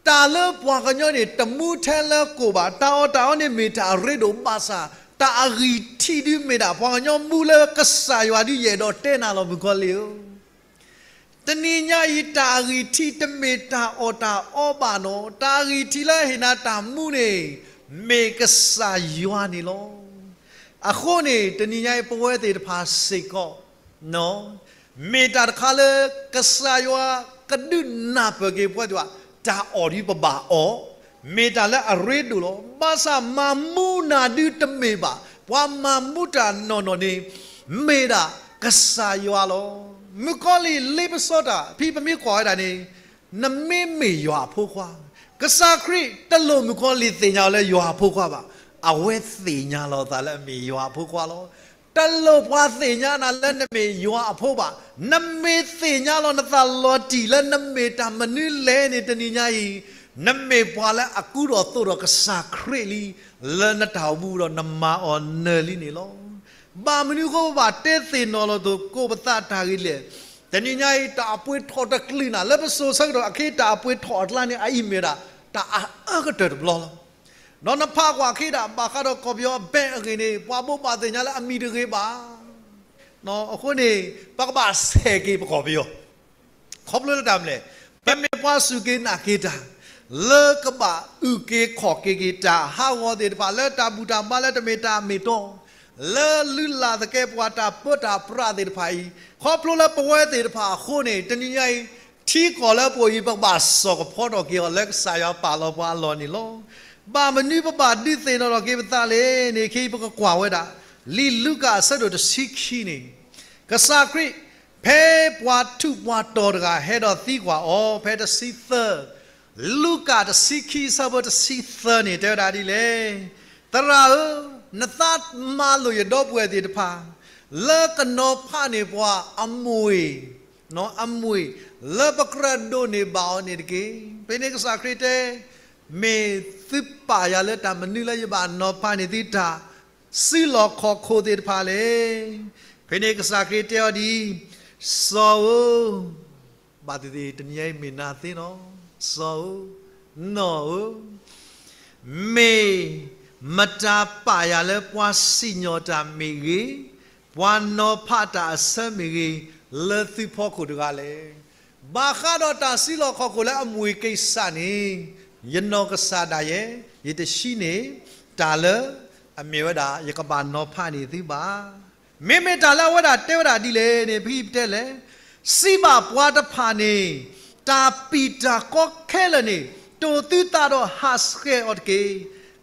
တၢ်လၢပှၤကညီန့ၣ် တမူထဲလၢကိၣ်ဘၣ်, တၢ်အီၣ်တၢ်အီန့ၣ်မ့ၢ်တၢ်အရ့ဒိၣ်ဘၣ်ဆၣ်, တၢ်အဂံၢ်ထံးဒုးမ့ၢ်ဒၣ် ပှၤကညီမူလၢကစၢ်ယွၤဒုး ယအဲၣ်ဒိးတဲနၤလီၤ မုၣ်ကီၤလံၢ်ဧၢ. တနံၤညါအံၤ တၢ်အဂံၢ်ထံးတမ့ၢ်တၢ်အီၣ်တၢ်အီဘၣ်နီၤ, တၢ်အဂံၢ်ထံးလၢဟ့ၣ်နၤတၢ်မူန့ၣ် မ့ၢ်ကစၢ်ယွၤန့ၣ်လီၤ. အဃိန့ၣ် တနံၤညါအံၤ ပဝဲသ့ၣ်တဖၣ်စ့ၢ်ကီး မ့ၢ်တၢ်တခါလၢ ကစၢ်ယွၤကဒုးနၢ်ပၢၢ်က့ၤပဝဲသ့ၣ်ဘၣ်, တၢ်အီၣ်ဒုးပဘၣ်အီၣ်, မ့ၢ်တၢ်လၢအရ့ဒိၣ်လီၤ. ဘၣ်ဆၣ်မၤမူနၤဒုးတမ့ၢ်ဘၣ်, ပှၤမၤမူတၢ်နီၢ်နီၢ်န့ၣ် မ့ၢ်ဒၣ်ကစၢ်ယွၤလီၤ. မုၣ်ကီၤလံၢ်လ့ပစီတၢ် ဖဲပမ့ၢ်ကွၢ်ဝဲဒၣ်န့ၣ်, နမ့မ့ၢ်ယွၤအဖိခွါ, ကစၢ်ခရံာ်တလိၣ်မုၣ်ကီၤလံၢ်သ့ၣ်ညါအီၤလၢယွၤအဖိခွါဘၣ်. အဝဲသ့ၣ်ညါလီၤအသးလၢအမ့ၢ်ယွၤအဖိခွါလီၤ. တလိၣ်ပှၤသ့ၣ်ညါနၤလၢနမ့ၢ်ယွၤအဖိဘၣ်. နမ့ၢ်သ့ၣ်ညါလီၤနသးလီၤတံၢ်လၢနမ့ၢ်တၢ်မနုၤလဲၣ်န့ၣ် တနံၤညါအံၤ နမ့ၢ်ပှၤလၢအကူဒီးသိးဒီးကစၢ်ခရံာ်လံ, လၢနတၢ်အိၣ်မူဒီးနမၤအီၤနၢၤလံန့ၣ်လီၤ. ဘၣ်မနုၤအဃိပဘၣ်တဲသ့ၣ်နီၣ်လီၤသိးကိးပသးတၢ်ဂ့ၢ်လဲၣ်. တနံၤညါအံၤ တၢ်အပှ့ၤထီၣ်တကလုာ်နၤ လၢပစိၤဆၢကတီၢ်အခံ တၢ်အပှ့ၤထီၣ်အကျါန့ၣ် အအံၤမ့ၢ်ဒၣ် တၢ်အအၢကတၢၢ်တဘျီလီၤ. ဒီးနဖးကွၢ်အခံဒၣ် ဘၣ်ဃးဒီးကီၢ်ပယီၤ bank အဂ့ၢ်န့ၣ် ပှၤဘိးဘၣ်သ့ၣ်ညါလၢအမံၤတဂ့ၤဘၣ်. အဃိန့ၣ် ပကဘၣ်ဆဲးက့ၤပကီၢ်ပယီၤ ခီဖျိလၢတၢ်မနုၤလဲၣ်, ပမ့ၢ်ပှၤစူၢ်က့ၤနာ်က့ၤတၢ် လၢကဘၣ်အုၣ်က့ၤခီၣ်က့ၤက့ၤတၢ်ဟးဂီၤသ့ၣ်တဖၣ် လၢတၢ်ဘူၣ်တၢ်ဘါလၢတမ့ၢ်တၢ်မ့ၢ်တီ လၢလုၢ်လၢ်သကဲးပဝးတၢ်ပၢတၢ်ပြးသ့ၣ်တဖၣ်အံၤ, ခီဖျိလၢပဝဲသ့ၣ်တဖၣ်အဃိန့ၣ် တနံၤညါအံၤ ထံကီၢ်လၢပအိၣ်အံၤ ပကဘၣ်စိာ်ကဖီထီၣ်က့ၤအီၤလၢကစၢ်ယွၤပာ်လီၤပှၤအလီၢ်န့ၣ်လီၤ. ဘၣ်မနုၤပဘၣ်ဒုးသ့ၣ်နီၣ်ထီၣ်က့ၤပသးလဲၣ်န့ၣ် ခဲအံၤပကကွၢ်ဝဲဒၣ် လံာ်လူၤကၣ်အဆၢဒိၣ်တဆံခံန့ၣ်, ကစၢ်ခရံာ် ဖဲပှၤထူးပှၤတီၤတဂၤ ဟဲဒီးသံကွၢ်အီၤ ဖဲတဆံသၢ, လူၤကၣ်တဆံခံ အဆၢဖိတဆံသၢန့ၣ် တဲဝဲဒၣ်ဒ်လဲၣ်, သရၣ်ဧၢ, နသးမၤလိာ်ယဒီပုၢ်ဝဲၢ်သ့ၣ်တဖၣ် လၢကနီၤဖးန့ၢ်ပှၤအမှ့ၢ် အမှ့ၢ်လၢပကြၢးဒိးန့ၢ်ဘၣ်အီၤန့ၣ်တက့ၢ်. ဖဲန့ၣ်ကစၢ်ခရံာ်တဲ, မ့ၢ်သုပာ်ယၤလၢတၢ်မနုၤလၢယဘၣ်နီၤဖးန့ၢ်သုတၢ် စုလီၢ်ခီၣ်ခိၣ်သ့ၣ်တဖၣ်လဲၣ်. ဖဲန့ၣ်ကစၢ်ခရံာ်တဲအီၤဒ်အံၤ, စီၤဧၢ, ဘၣ်သ့ၣ်သ့ၣ်တနံၤညါအံၤမ့ၢ်နၤသ့နီၤ, စီၤဧၢ, နီၢ်ဧၢ, မ့ၢ်မတၤပာ်ယၤလၢပှၤစံၣ်ညီၣ်တၢ်မ့ၢ်ဂ့ၤ, ပှၤနီၤဖးတၢ်အဆၢမ့ၢ်ဂ့ၤ, လၢသုဖီခိၣ်တဂၤလဲၣ်. ဘၣ်ဃးဒီးတၢ်စုလီၢ်ခီၣ်ခိၣ်လၢအမှ့ၢ်ကိၣ်စၢ်န့ၣ်, ယနီၢ်ကစၢ်ဒၣ်ယဲ, ယတဟံးန့ၢ်တၢ်လၢအမ့ၢ်ဝဲဒၣ် ယကဘၣ်နီၤဖးန့ၢ်သုဘၣ်. မ့မ့ၢ်တၢ်လၢအဝဲဒၣ်တဲဝဲဒၣ်ဒ်လဲၣ်န့ၣ် ပဟံၣ်ပတဲလဲၣ်, စံးဘၣ်ပှၤတဖၣ်န့ၣ်, တၢ်ပံာ်တၢ်ကီခဲလၢာ်န့ၣ် တိၢ်သုသးဒီးဟးဆှဲးအီၤတက့ၢ်.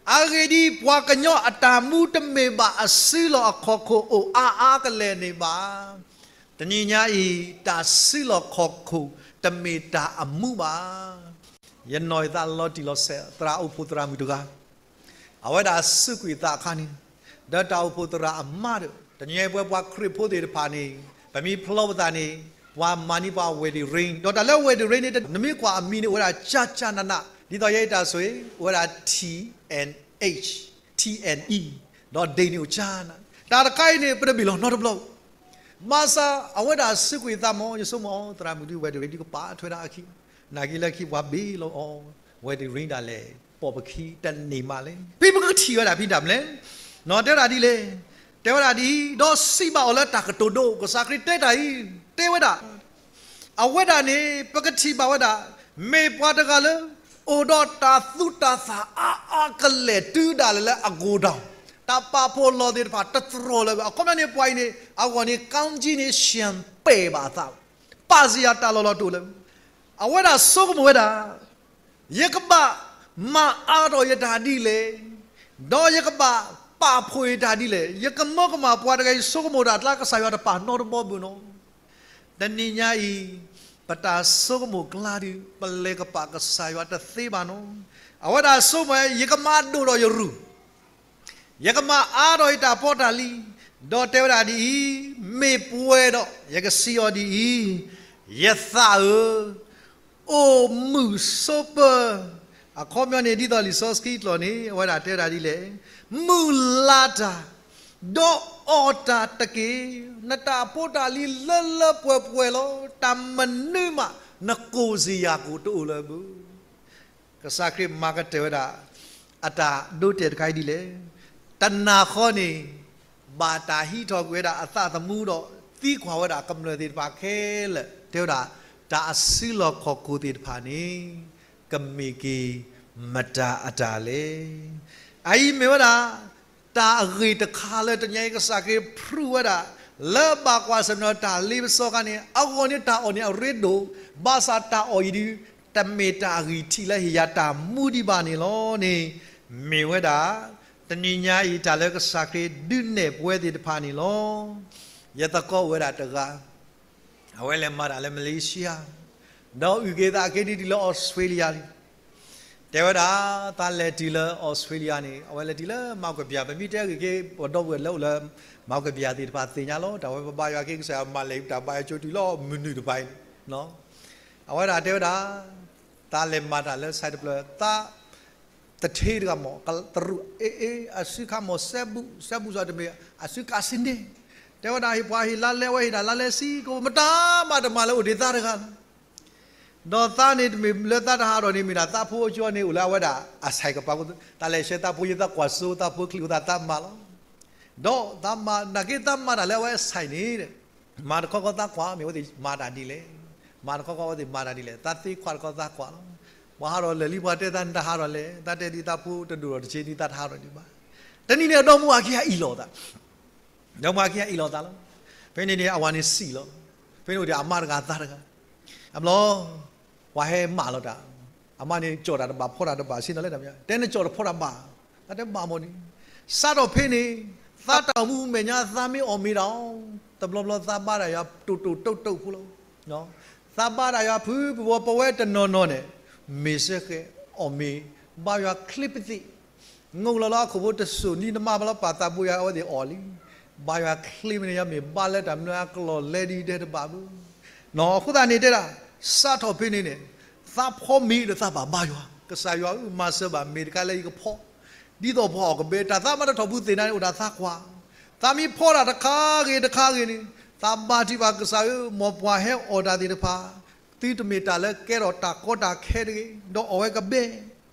အဂ့ၢ်ဒ်အံၤ, ပှၤကညီအတၢ်မူတမ့ၢ်ဘၣ်အစုလီၢ်အခီၣ်ခိၣ်အိၣ်အါအါကလဲာ်န့ၣ်ဘၣ်. တနံၤညါအံၤ တၢ်စုလီၢ်ခီၣ်ခိၣ်တမ့ၢ်တၢ်အမူဘၣ်. ယနီၢ်ယသးလီၤတံၢ်လီၤဆဲး သရၣ်အိၣ်ဖှိၣ်သရၣ်မုၣ်တဂၤ အဝဲဒၣ်စူးကွံာ်သးအခါန့ၣ်, ဒီးတၢ်အိၣ်ဖှိၣ်သရၣ်အမါဒီး တနံၤညါအံၤပဝဲပှၤခရံာ်ဖိသ့ၣ်တဖၣ်န့ၣ် ပမ့ၢ်ဖျီပသးန့ၣ် ပှၤမၤန့ၢ်ပှၤ wedding ring ဒီးတၢ်လၢ wedding ring န့ၣ် နမ့ၢ်ကွၢ်အမံၤန့ၣ် အိၣ်ဝဲဒၣ်ကၠၢ်ကၠၢ်နးနး ဒ်သိးယဲအံၤတၢ်ဆိၣ်ဂ့ၤ အိၣ်ဝဲဒၣ် T N H, T N E, ဒီး D န့ၣ်အိၣ်ကၠၢ်နး, တၢ်တခါအံၤန့ၣ် ပတဘ့ၣ်လီၤနီတဘျီ ဘၣ်ဆၣ်အဝဲဒၣ်စူးကွံာ်သးမ့ၢ် ယဆိကမိၣ် သရၣ်မုၣ်ဒု wedding ring ဒုကပာ်ထွဲဒၣ်အခံ နာ်က့လၢခံပှၤဘ့ၣ်လီၤအီၤ wedding ring ဒၣ်လဲာ် ပိာ်ပခံတန့ၢ်မးလဲၣ်. ဖဲပကထံၣ်ဝဲဒၣ်ဖဲတၢ်မနုၤလဲၣ်, တဲဝဲဒၣ်ဒ်လဲၣ်, တဲဝဲဒၣ်ဒ်အံၤ, ဒီးစံးဘၣ်အီၤလၢတၢ်ကတိၤဒိ ကစၢ်ခရံာ်တဲတၢ်အံၤ, တဲဝဲဒၣ် အဝဲဒၣ်န့ၣ် ပကထံၣ်ဘၣ်ဝဲဒၣ် မ့ၢ်ပှၤတဂၤလၢ အိၣ်ဒီးတၢ်သူတၢ်သၣ်အါအါကလဲာ် တုၤဒၣ်လဲာ်လၢအ godown, တၢ်ပာ်ဖှိၣ်လီၢ်သ့ၣ်တဖၣ်တတြီၢ်လၢၤဘၣ်. အခီပညီန့ၣ် ပှၤအံၤန့ၣ် အဂီၢ်န့ၣ် ကောင်းကြီးန့ၣ် ရှင်ပဲာ်ဘၣ်အသးလီၤ. ပာ်စ့ၢ်ယၤတၢ်လီၢ်လီၤတအိၣ်လၢၤ. အဝဲဒၣ်ဆိကမိၣ်ဝဲဒၣ် ယကဘၣ်မၤအါထီၣ်ယတၢ်ဒ်လဲၣ်, ဒီးယကဘၣ်ပာ်ဖှိၣ်ယတၢ်ဒ်လဲၣ်. ယကမၢကမၣ်ပှၤတဂၤအံၤ ဆိကမိၣ်တၢ်အကျါ ကစၢ်ယွၤတပာ်နီတဘီဘၣ်နီၤ. တနံၤညါအံၤ ပတၢ်ဆိကမိၣ်ကျါဒီး ပလဲၤကပာ်ကစၢ်ယွၤတသ့ဘၣ်နီၤ. အဝဲဒၣ်ဆိကမိၣ်ဝဲ ယကမၤဒိၣ်ထီၣ်ယရူၢ် ယကမၤအါထီၣ်ယတၢ်ပီးတၢ်လံ, ဒီးတဲဝဲဒၣ်ဒ်အံၤ, မ့ၢ်ပှဲၤဒီး ယကစံးအီၤဒ်အံၤ, ယသးဧၢ, အိၣ်မုာ်ဆိးပၢၤ. အခီပညီန့ၣ် ဒ်သိးလံာ်စီဆှံကျိာ်န့ၣ် အဝဲဒၣ်တဲဝဲဒၣ်ဒ်လဲၣ်, မုာ်လၤတၢ်, ဒီးအီၣ်တၢ်တက့ၢ်. နတၢ်ဖိတၢ်လံၤလၢလၢပှဲၤပှဲၤလီၤ. တၢ်မနုၤမး နကိၢ်စ့ၢ်ယၤကိၢ်တအိၣ်လၢၤဘၣ်. ကစၢ်ခရံာ်မၤကတၢၢ်ဝဲဒၣ် အတၢ်ဒိတဲာ်တခါအံၤဒ်လဲၣ်. တနၤဃီန့ၣ် ဘၣ်တၢ်ဟံးထီၣ်ကွံာ်ဝဲဒၣ်အသးသမူဒီး သံကွၢ်ဝဲဒၣ်ကမျၢၢ်သ့ၣ်တဖၣ်ခဲလၢာ် တဲဝဲဒၣ် တၢ်အစုလီၢ်ခီၣ်ခိၣ်သ့ၣ်တဖၣ်န့ၣ် ကမ့ၢ်က့ၤမတၤအတၢ်လဲၣ်. အအံၤမ့ၢ်ဝဲဒၣ် တၢ်အဂ့ၢ်တခါလၢတနံၤအံၤ ကစၢ်ခရံာ်ဖြူဝဲဒၣ် လၢဘၣ်ကွၢ်ဆၢၣ်မဲာ်တၢ်လ့ပစီခါန့ၣ် အဂီၢ်န့ၣ်တၢ်အီၣ်န့ၣ်အရ့ဒိၣ်, ဘၣ်ဆၣ်တၢ်အီၣ်အံၤဒုး တမ့ၢ်တၢ်အဂံၢ်ထံးလၢဟ့ၣ်ယၤတၢ်မူဒံးဘၣ်န့ၣ်လီၤန့ၣ်, မ့ၢ်ဝဲဒၣ် တနံၤညါအံၤတၢ်လၢကစၢ်ခရံာ်ဒုးနဲၣ်ပဝဲသ့ၣ်တဖၣ်န့ၣ်လီၤ. ယသကိးအိၣ်ဝဲဒၣ်တဂၤ အဝဲလဲၤမၤတၢ်လၢ Malaysia, ဒီးအုၣ်က့ၤသးက့ၤဒ်တုၤလၢ Australia လံ. တဲဝဲဒၣ် သးလဲၤတုၤလၢ Australia န့ၣ် အဝဲလဲၤတုၤလၢမၤကပျၢ် ပမ့ၢ်တဲဂ့ၤက့ၤ ပဒီပုၢ်ဝဲၢ်လၢအိၣ်လၢ မၤကပျၢ်သ့ၣ်တဖၣ်သ့ၣ်ညါလီၤ. တၢ်ဝဲပဘါယွၤက့ၤကစၢ်ယွၤမၤလဲၤတၢ်ဘါယွၤကၠိတုၤလီၤ မနုၤတဖၣ်အံၤန့ၣ် အဝဲဒၣ်တဲဝဲဒၣ် သးလဲၤမၤတၢ်လၢ site တဖျၢၣ် သး သူဌေးတဂၤမ့ၢ် တရူးအ့အ့ အစုခါမ့ၢ် စဲဘူး စဲဘူးစီၤတမ့ၢ် အစုကးစ့န့ၣ် တဲဝဲဒၣ်ဟ့ၣ်ပှၤဟ့ၣ်လါလဲ အဝဲဟ့ၣ်ဒၣ်လါလဲစ့ၢ်ကီး မတၤမၤတမၤလၢအိၣ်ဒံးသးတဂၤလီၤ. ဒီးသးန့ၣ်တမ့ၢ်လၢသးတဟးထီၣ်န့ၣ် မ့ၢ်ဒၣ်သးဖိအကၠိန့ၣ် အိၣ်လၢအဝဲဒၣ်အ site ကပၤ သးလဲၤဆှၢသးဖိ ယသးကွၢ်စိသးဖိချံအိၣ်သး သးမၤလီၤ. ဒီးသးမၤ နာ်က့သးမၤတၢ်လၢအဝဲအ site န့ၣ် မၤတခီခီသးကွၢ် မ့ၢ်အဝဲသ့ၣ်မၤတၢ်ဒ်လဲၣ်, မၤတခီခီအဝဲသ့ၣ်မၤတၢ်ဒ်လဲၣ်, သးသ့ခွါတခီသးကွၢ်လီၤ. ပှၤဟးထီၣ်လၢာ်လံ ပှၤတဲသးနတဟးထီၣ်လဲၣ်, သးတဲဒ်သးဖိတဒိၣ်ထီၣ်တဆ့ဒ်သးတဟးထီၣ်ဒံးဘၣ်. တနံၤန့ၣ် အဒီမါဝၤခံဂၤအ့ၣ်လိာ်သး, ဒီမါဝၤခံဂၤအ့ၣ်လိာ်သးလီၤ. ဖဲန့ၣ်န့ၣ် အဝၤန့ၣ်စံၣ်လီၤ. ဖဲန့ၣ်အိၣ်ဒီးအမါတဂၤအသးတဂၤ, အဘျီ ပှၤဟဲမၤလီၤတၢ်, အမါန့ၣ်ကၠီၣ်တၢ်တဘၣ်ဖီတၢ်တဘၣ်ဆ့ၣ်နီၤလဲၣ်တမ့ၢ်, တဲနကၠီၣ်တဖီတၢ်ဘၣ်, တၢ်တဲဘၣ်မ့ၢ်န့ၣ်, စးထီၣ်ဖဲန့ၣ် သးတၢ်အိၣ်မူမဲာ်ညါသးမ့ၢ်အီၣ်မ့ၤတၢ်အီၤ, တဘျီဘျီသးဘါတၢ်ယွၤတိၢ်တိၢ်တိၢ်တိၢ်ဖိလီၤ. သးဘါတၢ်ယွၤဖုပဝီပဝဲတနီၤနီၤန့ၣ်, မ့ၢ်စ့ၢ်ကီး အီၣ်မ့ၤ, ဘါယွၤချ့ပသ့ၣ်, ငိၢ်လီၤလၢအခိၣ်ဖိတစိၢ်နံၤနမါဘၣ်လီၤ ပာ်သးဘိယွၤအဝဲသ့ၣ်အီၣ်လံ. ဘါယွၤချ့မ့ၢ်န့ၣ် ယမ့ၢ်ဘါလၢတၢ်မနုၤအကျိာ်လဲဒ်ဒဲတဘၣ်ဘၣ်. အဃိသတးန့ၣ်တဲဒၣ်, စးထီၣ်ဖဲန့ၣ်န့ၣ်, သးဖီမ့ၤဒီးသးဘၣ်ဘါယွၤ, ကစၢ်ယွၤဧၢ မၤစၢၤဘၣ်မ့ၢ်တခါလၢယကဖီ ဒ်သိးပှၤအီၣ်ကဘဲ တၢ်သးမၤတထီၣ်ပူၤသ့ၣ်နၤန့ၣ် အိၣ်ဒၣ်သးကွၢ်, သးမ့ၢ်ဖီတၢ်တခါဂ့ၤတခါဂ့ၤန့ၣ်, သးဘါထုကဖၣ်ကစၢ်ဧၢ မ်ပှၤဟဲအီၣ်တၢ်သ့ၣ်တဖၣ်, သုတမ့ၢ်တၢ်လၢကဲထီၣ်တၢ်ကီတၢ်ခဲတဂ့ၤ, ဒီးအီၣ်ဝဲကဘဲ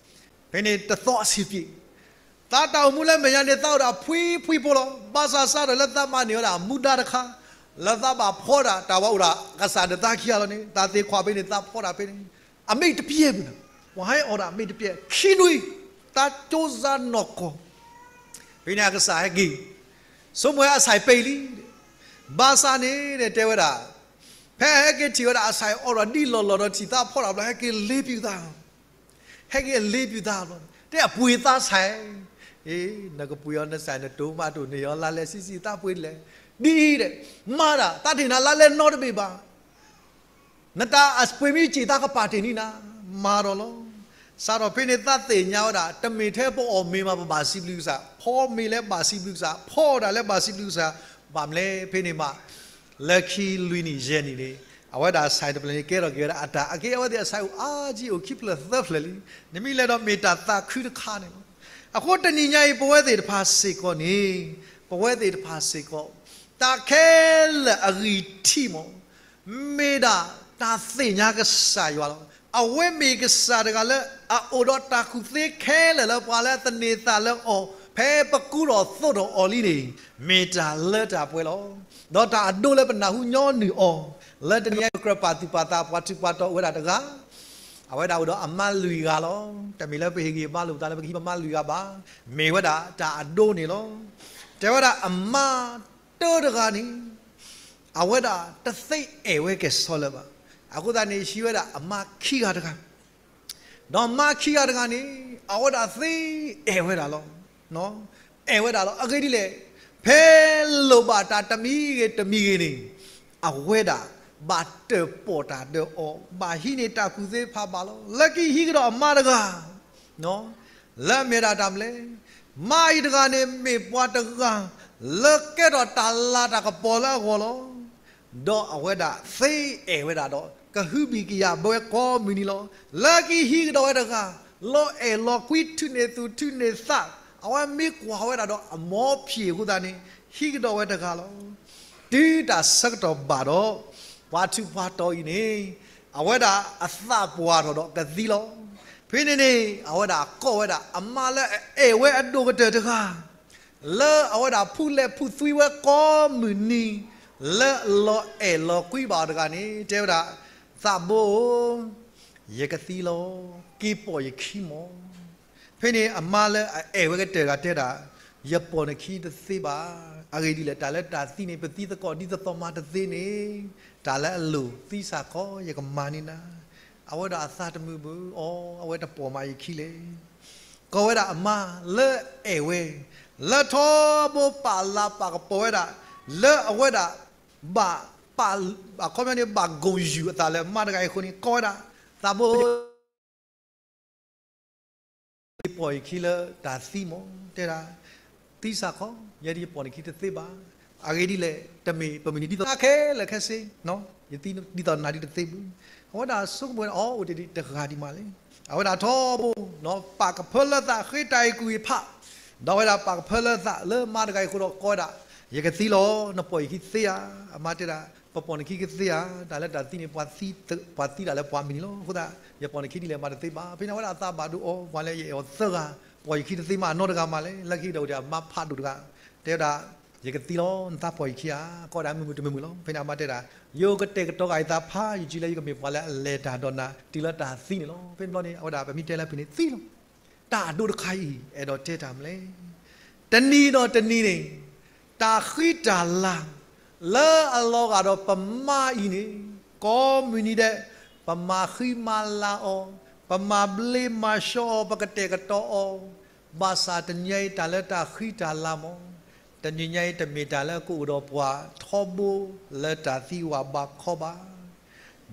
ဖဲန့ၣ်တသီအဆံးပျ့ၤ, သးတၢ်အိၣ်မူလၢမဲာ်ညါန့ၣ် သးအိၣ်ဒၣ်ဖှံဖှံဖိလီၤ. ဘၣ်ဆၣ်စးထီၣ်လၢသးမၤန့ၢ်ဝဲဒၣ်မူဒါတခါ, လၢသးဘၣ်ဖီဒၣ် တၢ်ဝဲအိၣ်ဒၣ်ကစၢ်ဒီးသးခံဂၤလီၤန့ၣ် သးသ့ခွါဖဲန့ၣ် သးဖီဒၣ်ဖဲန့ၣ်, အမ့ၢ်တပျဲၢ်မ့ၢ်, ပှၤဟဲအီၣ်ဒၣ်အမ့ၢ်တပျဲၢ်, ခံနွံ, သးကၠိစါနီၢ်ကီၢ် ဖဲန့ၣ်အကစၢ်ဟဲက့ၤ, ဆိကမိၣ်ဝဲအစၢ်ပဲာ်လံ, ဘၣ်ဆၣ်န့ၣ်တဲဝဲဒၣ်, ဖဲအဟဲက့ၤထံၣ်ဝဲဒၣ်အစၢ်အီၣ်ဒီးဒ်လီၢ်လီၢ်ဒီးထံၣ်သးဖီဒၣ်ဘျီ ဟဲက့ၤလ့ပျုၢ်သး ဟဲက့ၤအလ့ပျုၢ်သးဘျီန့ၣ် တဲအပှ့ၤသးစၢ်, အ့ နကပှ့ၤအီၤနစၢ်နတိၢ်မးတိၢ်န့ၢ်အီၤလါလဲစံးစံးသးပှ့ၤဒ်လဲၣ်, ဒ်အံၤဒီး, မၤဒၣ် သးတဟ့ၣ်နၤလါလဲနီတဘ့ၣ်ဘၣ် နတၢ်အပှ့ၤမ့ၢ်စ့ၢ်သးကပာ်တ့ၢ်န့ၢ်နၤ, မၤဒီးလီၤ. စးထီၣ်ဖဲန့ၣ်သးသ့ၣ်ညါဝဲဒၣ် တမ့ၢ်ထဲပအီၣ်မ့ၤမးပဘၣ်စံးဘျုးကစၢ်, ဖီမ့ၤလၢဘၣ်စံးဘျုးကစၢ်, ဖီဒၣ်လၢဘၣ်စံးဘျုးကစၢ်, ဘၣ်မနုၤလဲၣ်ဖဲန့ၣ်မး လၢခံလွံၢ်နံၣ်ယဲၢ်နံၣ်န့ၣ်, အဝဲဒၣ်စၢ်တဖျၢၣ်န့ၣ် ကဲထီၣ်က့ၤဝဲဒၣ်အတၢ်အက့ အဝဲသ့ၣ်အစၢ်အိၣ်အါကံအိၣ်ခံဖျၢၣ်သၢဖျၢၣ်လံ, နမ့ၢ်လဲၤဒီးမ့ၢ်တၢ်သးခုတခါန့ၣ်လီၤ. အဃိတနံၤညါအံၤ ပဝဲသ့ၣ်တဖၣ်စ့ၢ်ကီးန့ၣ်, ပဝဲသ့ၣ်တဖၣ်စ့ၢ်ကီး, တၢ်ခဲလၢာ်အဂံၢ်ထံးမး မ့ၢ်ဒၣ်တၢ်သ့ၣ်ညါကစၢ်ယွၤလီၤ. အဝဲမ့ၢ်ကစၢ်တဂၤလၢအအိၣ်ဒီးတၢ်ကူၣ်သ့ခဲလၢာ်လၢပှၤလၢသန့ၤသးလၢအီၤ, ဖဲပကူဒီးသိးထီၣ်အီၤလံန့ၣ်, မ့ၢ်တၢ်လၢတၢ်ပှဲၤလီၤ. ဒီးတၢ်အဒိလၢပနၢ်ဟူညီနုၢ်အီၤ, လၢတနံၤညါအံၤ ကြၢးပာ်သူၣ်ပာ်သးပှၤထူးပှၤတီၤအိၣ်ဝဲဒၣ်တဂၤ အဝဲဒၣ်အိၣ်ဒီးအမါလွံၢ်ဂၤလီၤ. တမ့ၢ်လၢပဟ့ၣ်ဂံၢ်ဘါလိာ်ပသးလၢပကဟံးပမါလွံၢ်ဂၤဘၣ်. မ့ၢ်ဝဲဒၣ်တၢ်အဒိန့ၣ်လီၤ. တဲဝဲဒၣ်အမါတၢတဂၤန့ၣ် အဝဲဒၣ်တသ့အဲၣ်ဝဲကဲၣ်ဆီလၢၤဘၣ်. အဃိသတးန့ၣ် ဟံးဝဲဒၣ်အမါခံဂၤတဂၤ ဒီးမါခံဂၤတဂၤန့ၣ် အဝဲဒၣ်သ့အဲၣ်ဝဲဒၣ်လီၤ. အဲၣ်ဝဲဒၣ်လီၤ. အဂ့ၢ်ဒ်လဲၣ်, ဖဲလိၣ်ဘၣ်တၢ်တမံၤဂ့ၤတမံၤဂ့ၤန့ၣ် အဝဲဒၣ်ဘၣ်တၢၣ်ပီၣ်တၢ်ဒီးအီၤ, ဘၣ်ဟံးန့ၢ်တၢ်ကူၣ်သ့ဖးဘၣ်လီၤ. လၢခံဟံးကဒီးအမါတဂၤ လၢအမ့ၢ်ဒၣ်တၢ်မနုၤလဲၣ်, မါအံၤတဂၤန့ၣ် မ့ၢ်ပှၤတဂၤ လၢကဲထီၣ်တၢ်လၤတၢ်ကပီၤလၢအဂီၢ်လီၤ. ဒီးအဝဲဒၣ်သ့အဲၣ်ဝဲဒၣ်ဒီး ကဟုဘံၣ်ကယာ်ဘၣ်ဝဲကိးမုၢ်နံၤလီၤ. လၢခံဟံးကဒီးဝဲတဂၤ လီၤအဲၣ်လီၤကွံ ထုးန့ၢ်သူၣ်ထုးန့ၢ်သး, အဝဲမ့ၢ်ကွၢ်ဝဲဒၣ်ဒီးအမိၢ်ဖံးအဃိသတးန့ၣ် ဟံးကဒီးဝဲတဂၤလီၤ. တုၤတၢ်ဆၢကတီၢ်ဘၣ်ဒီး ပှၤထူးပှၤတီၤအံၤန့ၣ် အဝဲဒၣ်အသးပှၢ်ထီၣ်ဒီးကသံလီၤ. ဖဲန့ၣ်န့ၣ် အဝဲဒၣ်ကိးဝဲဒၣ်အမါလၢအအဲၣ်ဝဲအဒိၣ်ကတၢၢ်တဂၤ လၢအဝဲဒၣ်ဖူလဲၣ်ဖူသွံဝဲကိးမုၢ်နံၤ လၢလီၤအဲၣ်လီၤကွံဘၣ်အီၤတဂၤန့ၣ် တဲဝဲဒၣ်, သးဘိဧၢ, ယကသံလီၤ, က့ၤပိာ်ယခံမီၢ်. ဖဲန့ၣ်အမါလၢအအဲၣ်ဝဲကတၢၢ်တဂၤတဲဒၣ်, ယပိာ်နခံတသ့ဘၣ်. အဂ့ၢ်ဒ်လဲၣ်, တၢ်လၢတၢ်သံန့ၣ် ပသံသကိးဒ်သိးသိးမၤတသ့န့ၣ်, တၢ်လၢအလိၣ်သံစ့ၢ်ကီး ယကမၤန့ၢ်နၤ. အဝဲဒၣ်အသးတမုာ်ဘၣ်အီၤ, အဝဲတပိာ်မးယခံလဲၣ်. ကိးဝဲဒၣ်အမါလၢအဲၣ်ဝဲ, လၢထီဘိပာ်လၤပာ်ကပီၤဝဲဒၣ်, လၢအဝဲဒၣ် ဘၣ်ပာ်, အခီပညီန့ၣ် ဘၣ်ဂုာ်ယူၤအသးလၢမါတဂၤအံၤအဃိန့ၣ် ကိးဝဲဒၣ်, သးဘိဧၢ, ယပိာ်ယခံလၢတၢ်သံမီၢ်, တဲဒၣ်, သံစ့ၢ်ကီး, ယဲဒၣ်ယပိာ်နခံတသ့ဘၣ်. အဂ့ၢ်ဒ်လဲၣ်, တမ့ၢ်ပမုၢ်နံၤဒ်သိးခဲလၢာ်ခဲဆ့, ယသံဒ်သိးနၤဒ်တသ့ဘၣ်. အဝဲဒၣ်ဆိကမိၣ်ဝဲဒၣ်, အိၣ်တ့ၢ်ဒံးတဂၤဒံးမးလဲၣ်. အဝဲဒၣ်ထီဘိ ပာ်ကဖၢလၢသး ဃ့တၢ်အံၤကွံာ်အဖး, ဒီးအဝဲဒၣ်ပာ်ကဖၢလၢသးလၢမါတဂၤအံၤအဃိဒီးကိးဝဲဒၣ်, ယကသံလီၤ, နပိာ်ယခံသ့ဧါ. အမါတဲဒၣ်, ပပိာ်နခံကသ့ဧါ, တၢ်လၢတၢ်သံန့ၣ် ပှၤသံတၢ်လၢပှၤမုၢ်နံၤလီၤ. အဃိသတး ယပိာ်နခံဒ်လဲၣ်မၤတသ့ဘၣ်. ဖဲန့ၣ်အဝဲဒၣ်အသးဘၣ်ဒိအီၤ, ပှၤလၢယအဲၣ်အီၤသၢဂၤ, ပိာ်ယခံတသ့မးအနီတဂၤမးလဲၣ်. လၢခံကဒီးအိၣ်ဒီးအမါဖးဒိၣ်တဂၤ, တဲဝဲဒၣ်, ယကသံလီၤ, နသးပိာ်ယခံဧါ. ကိးဒၣ်မုာ်မုာ်တမုာ်မုာ်လီၤ. ဖဲန့ၣ်အမါတဲဒၣ်, ယကတဲာ်ကတီၤဂာ်ယသးဖးယံာ်လၢယကမ့ၢ်ပှၤလၢအလဲၤတၢ်ဒီးနၤ တုၤလၢတၢ်သံန့ၣ်လီၤ. ဖဲန့ၣ်ဘျီန့ၣ် အဝဲဒၣ်ပမ့ၢ်တဲလၢဖဲန့ၣ်သံလီၤ. တၢ်အဒိတခါအံၤ အဲၣ်ဒိးတဲတၢ်မနုၤလဲၣ်. တနံၤဒီးတနံၤန့ၣ် တၢ်ဃံတၢ်လၤ လၢအလီၤဂာ်ဒီးပမါအံၤန့ၣ် ကိးမုၢ်နံၤဒဲး ပမၤဃံမၤလၤအီၤ, ပမၤဘျ့မၤဆှီအီၤ, ပကတဲာ်ကတီၤအီၤ, ဘၣ်ဆၣ်တနံၤညါအံၤတၢ်လၢတၢ်ဃံတၢ်လၤမီၢ်, တနံၤညါအံၤတမ့ၢ်တၢ်လၢကအိၣ်ဒီးပှၤထီဘိလၢတၢ်သံဝးဘးခီဘၣ်.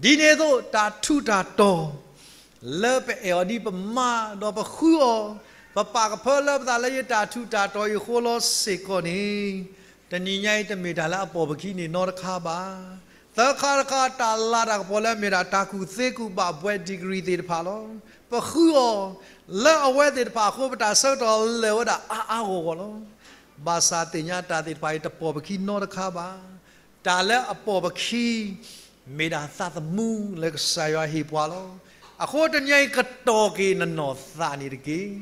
ဒ်န့ၣ်အသိး တၢ်ထူးတၢ်တီၤ လၢပအဲၣ်အီၤဒ်ပမါဒီးပဃုအီၤ, ပပာ်ကဖၢလၢပသးလၢယတၢ်ထူးတၢ်တီၤအံၤအဃိလီၤစ့ၢ်ကီးန့ၣ်, တနံၤညါအံၤတမ့ၢ်တၢ်လၢအပိာ်ပခံန့ၣ်နီတခါဘၣ်. သၢခါတခါ တၢ်လၤတၢ်ကပီၤလၢအမ့ၢ်ဒၣ်တၢ်ကူၣ်သ့ကူၣ်ဘၣ်ဘွဲ့ degree သ့ၣ်တဖၣ်လီၤ. ပဃုအီၤ လၢအဝဲသ့ၣ်တဖၣ်အဃိ ပတၢ်ဆၢကတီၢ်လၢာ်ဝဲဒၣ်အါအါဂီၢ်ဂီၢ်လီၤ. ဘၣ်ဆၣ်သ့ၣ်ညါတၢ်သ့ၣ်တဖၣ်အံၤတပိာ်ပခံနီတခါဘၣ်. တၢ်လၢအပိာ်ပခံ မ့ၢ်ဒၣ်သးသမူလၢကစၢ်ယွၤဟ့ၣ်ပှၤလီၤ. အဃိတနံၤအံၤကတီၤက့ၤနနီၢ်သးန့ၣ်တက့ၢ်.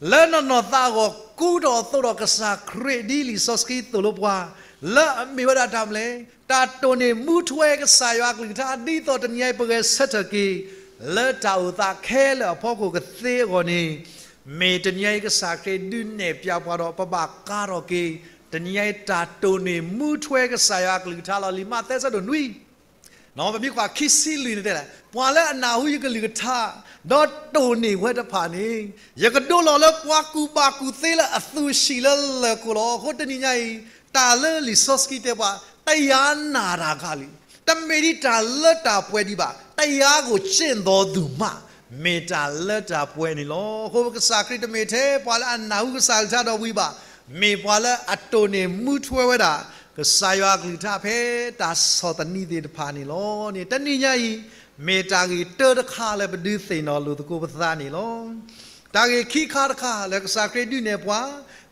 လၢနနီၢ်သးအဂီၢ် ကူထီၣ်သိးဒီးကစၢ်ခရံာ်ဒ်လံာ်စီဆှံသိၣ်လိပှၤ, လၢအမ့ၢ်ဝဲဒၣ်တၢ်မနုၤလဲၣ်, တၢ်တိၢ်န့ၢ်မူထွဲကစၢ်ယွၤအကလုၢ်ကထါ ဒ်သိးတနံၤအံၤပဂဲၤဆၢထၢၣ်က့ၤ လၢတၢ်အိၣ်သးခဲလၢာ်အဖီခိၣ်ကသ့အဂီၢ်န့ၣ်, မ့ၢ်တနံၤအံၤကစၢ်ခရံာ်ဒုးနဲၣ်ဖျါပှၤဒီး ပဘၣ်ကါထီၣ်က့ၤ တနံၤအံၤတၢ်တိၢ်န့ၢ်မူထွဲကစၢ်ယွၤအကလုၢ်ကထါလီၤ. လံာ်မးသဲဆၢဒိၣ်နွံ ပမ့ၢ်ကွၢ်ခံဆံလွံၢ်န့ၣ်တဲလဲၣ်, ပှၤလၢအနၢ်ဟူယကလုၢ်ကထါ ဒီးတိၢ်န့ၢ်ဝဲတဖၣ်န့ၣ်, ယကဒိလီၤလၢပှၤကူၣ်ဘၣ်ကူၣ်သ့လၢအသူၣ်ဆံးလၢလၢၢ်ခိၣ်လီၤ. အဃိတနံၤညါအံၤ တၢ်လၢလံာ်စီဆှံတဲပှၤ တယၤနာ်တၢ်ခါလံ, တမ့ၢ်ဒ်တၢ်လၢတၢ်ပှဲၤဒံးဘၣ်, တယၤဂိၢ်စ့ၣ်သီသူၣ်မး, မ့ၢ်တၢ်လၢတၢ်ပှဲၤန့ၣ်လီၤ. အဃိကစၢ်ခရံာ်တမ့ၢ်ထဲပှၤလၢအနၢ်ဟူကစၢ်ကလုၢ်ကထါဒီးဝံၤဘၣ်, မ့ၢ်ပှၤလၢအတိၢ်န့ၢ်မူထွဲဝဲဒၣ် ကစၢ်ယွၤအကလုၢ်ကထါဖဲတၢ်ဆီၣ်သနံးသ့ၣ်တဖၣ်န့ၣ်လီၤန့ၣ်. တနံၤညါအံၤ မ့ၢ်တၢ်ဂ့ၢ်တၢတခါလၢပဒုးသ့ၣ်နီၣ်လိာ်သကိးပသးန့ၣ်လီၤ. တၢ်ဂ့ၢ်ခံခါတခါလၢကစၢ်ခရံာ်ဒုးနဲၣ်ပှၤ,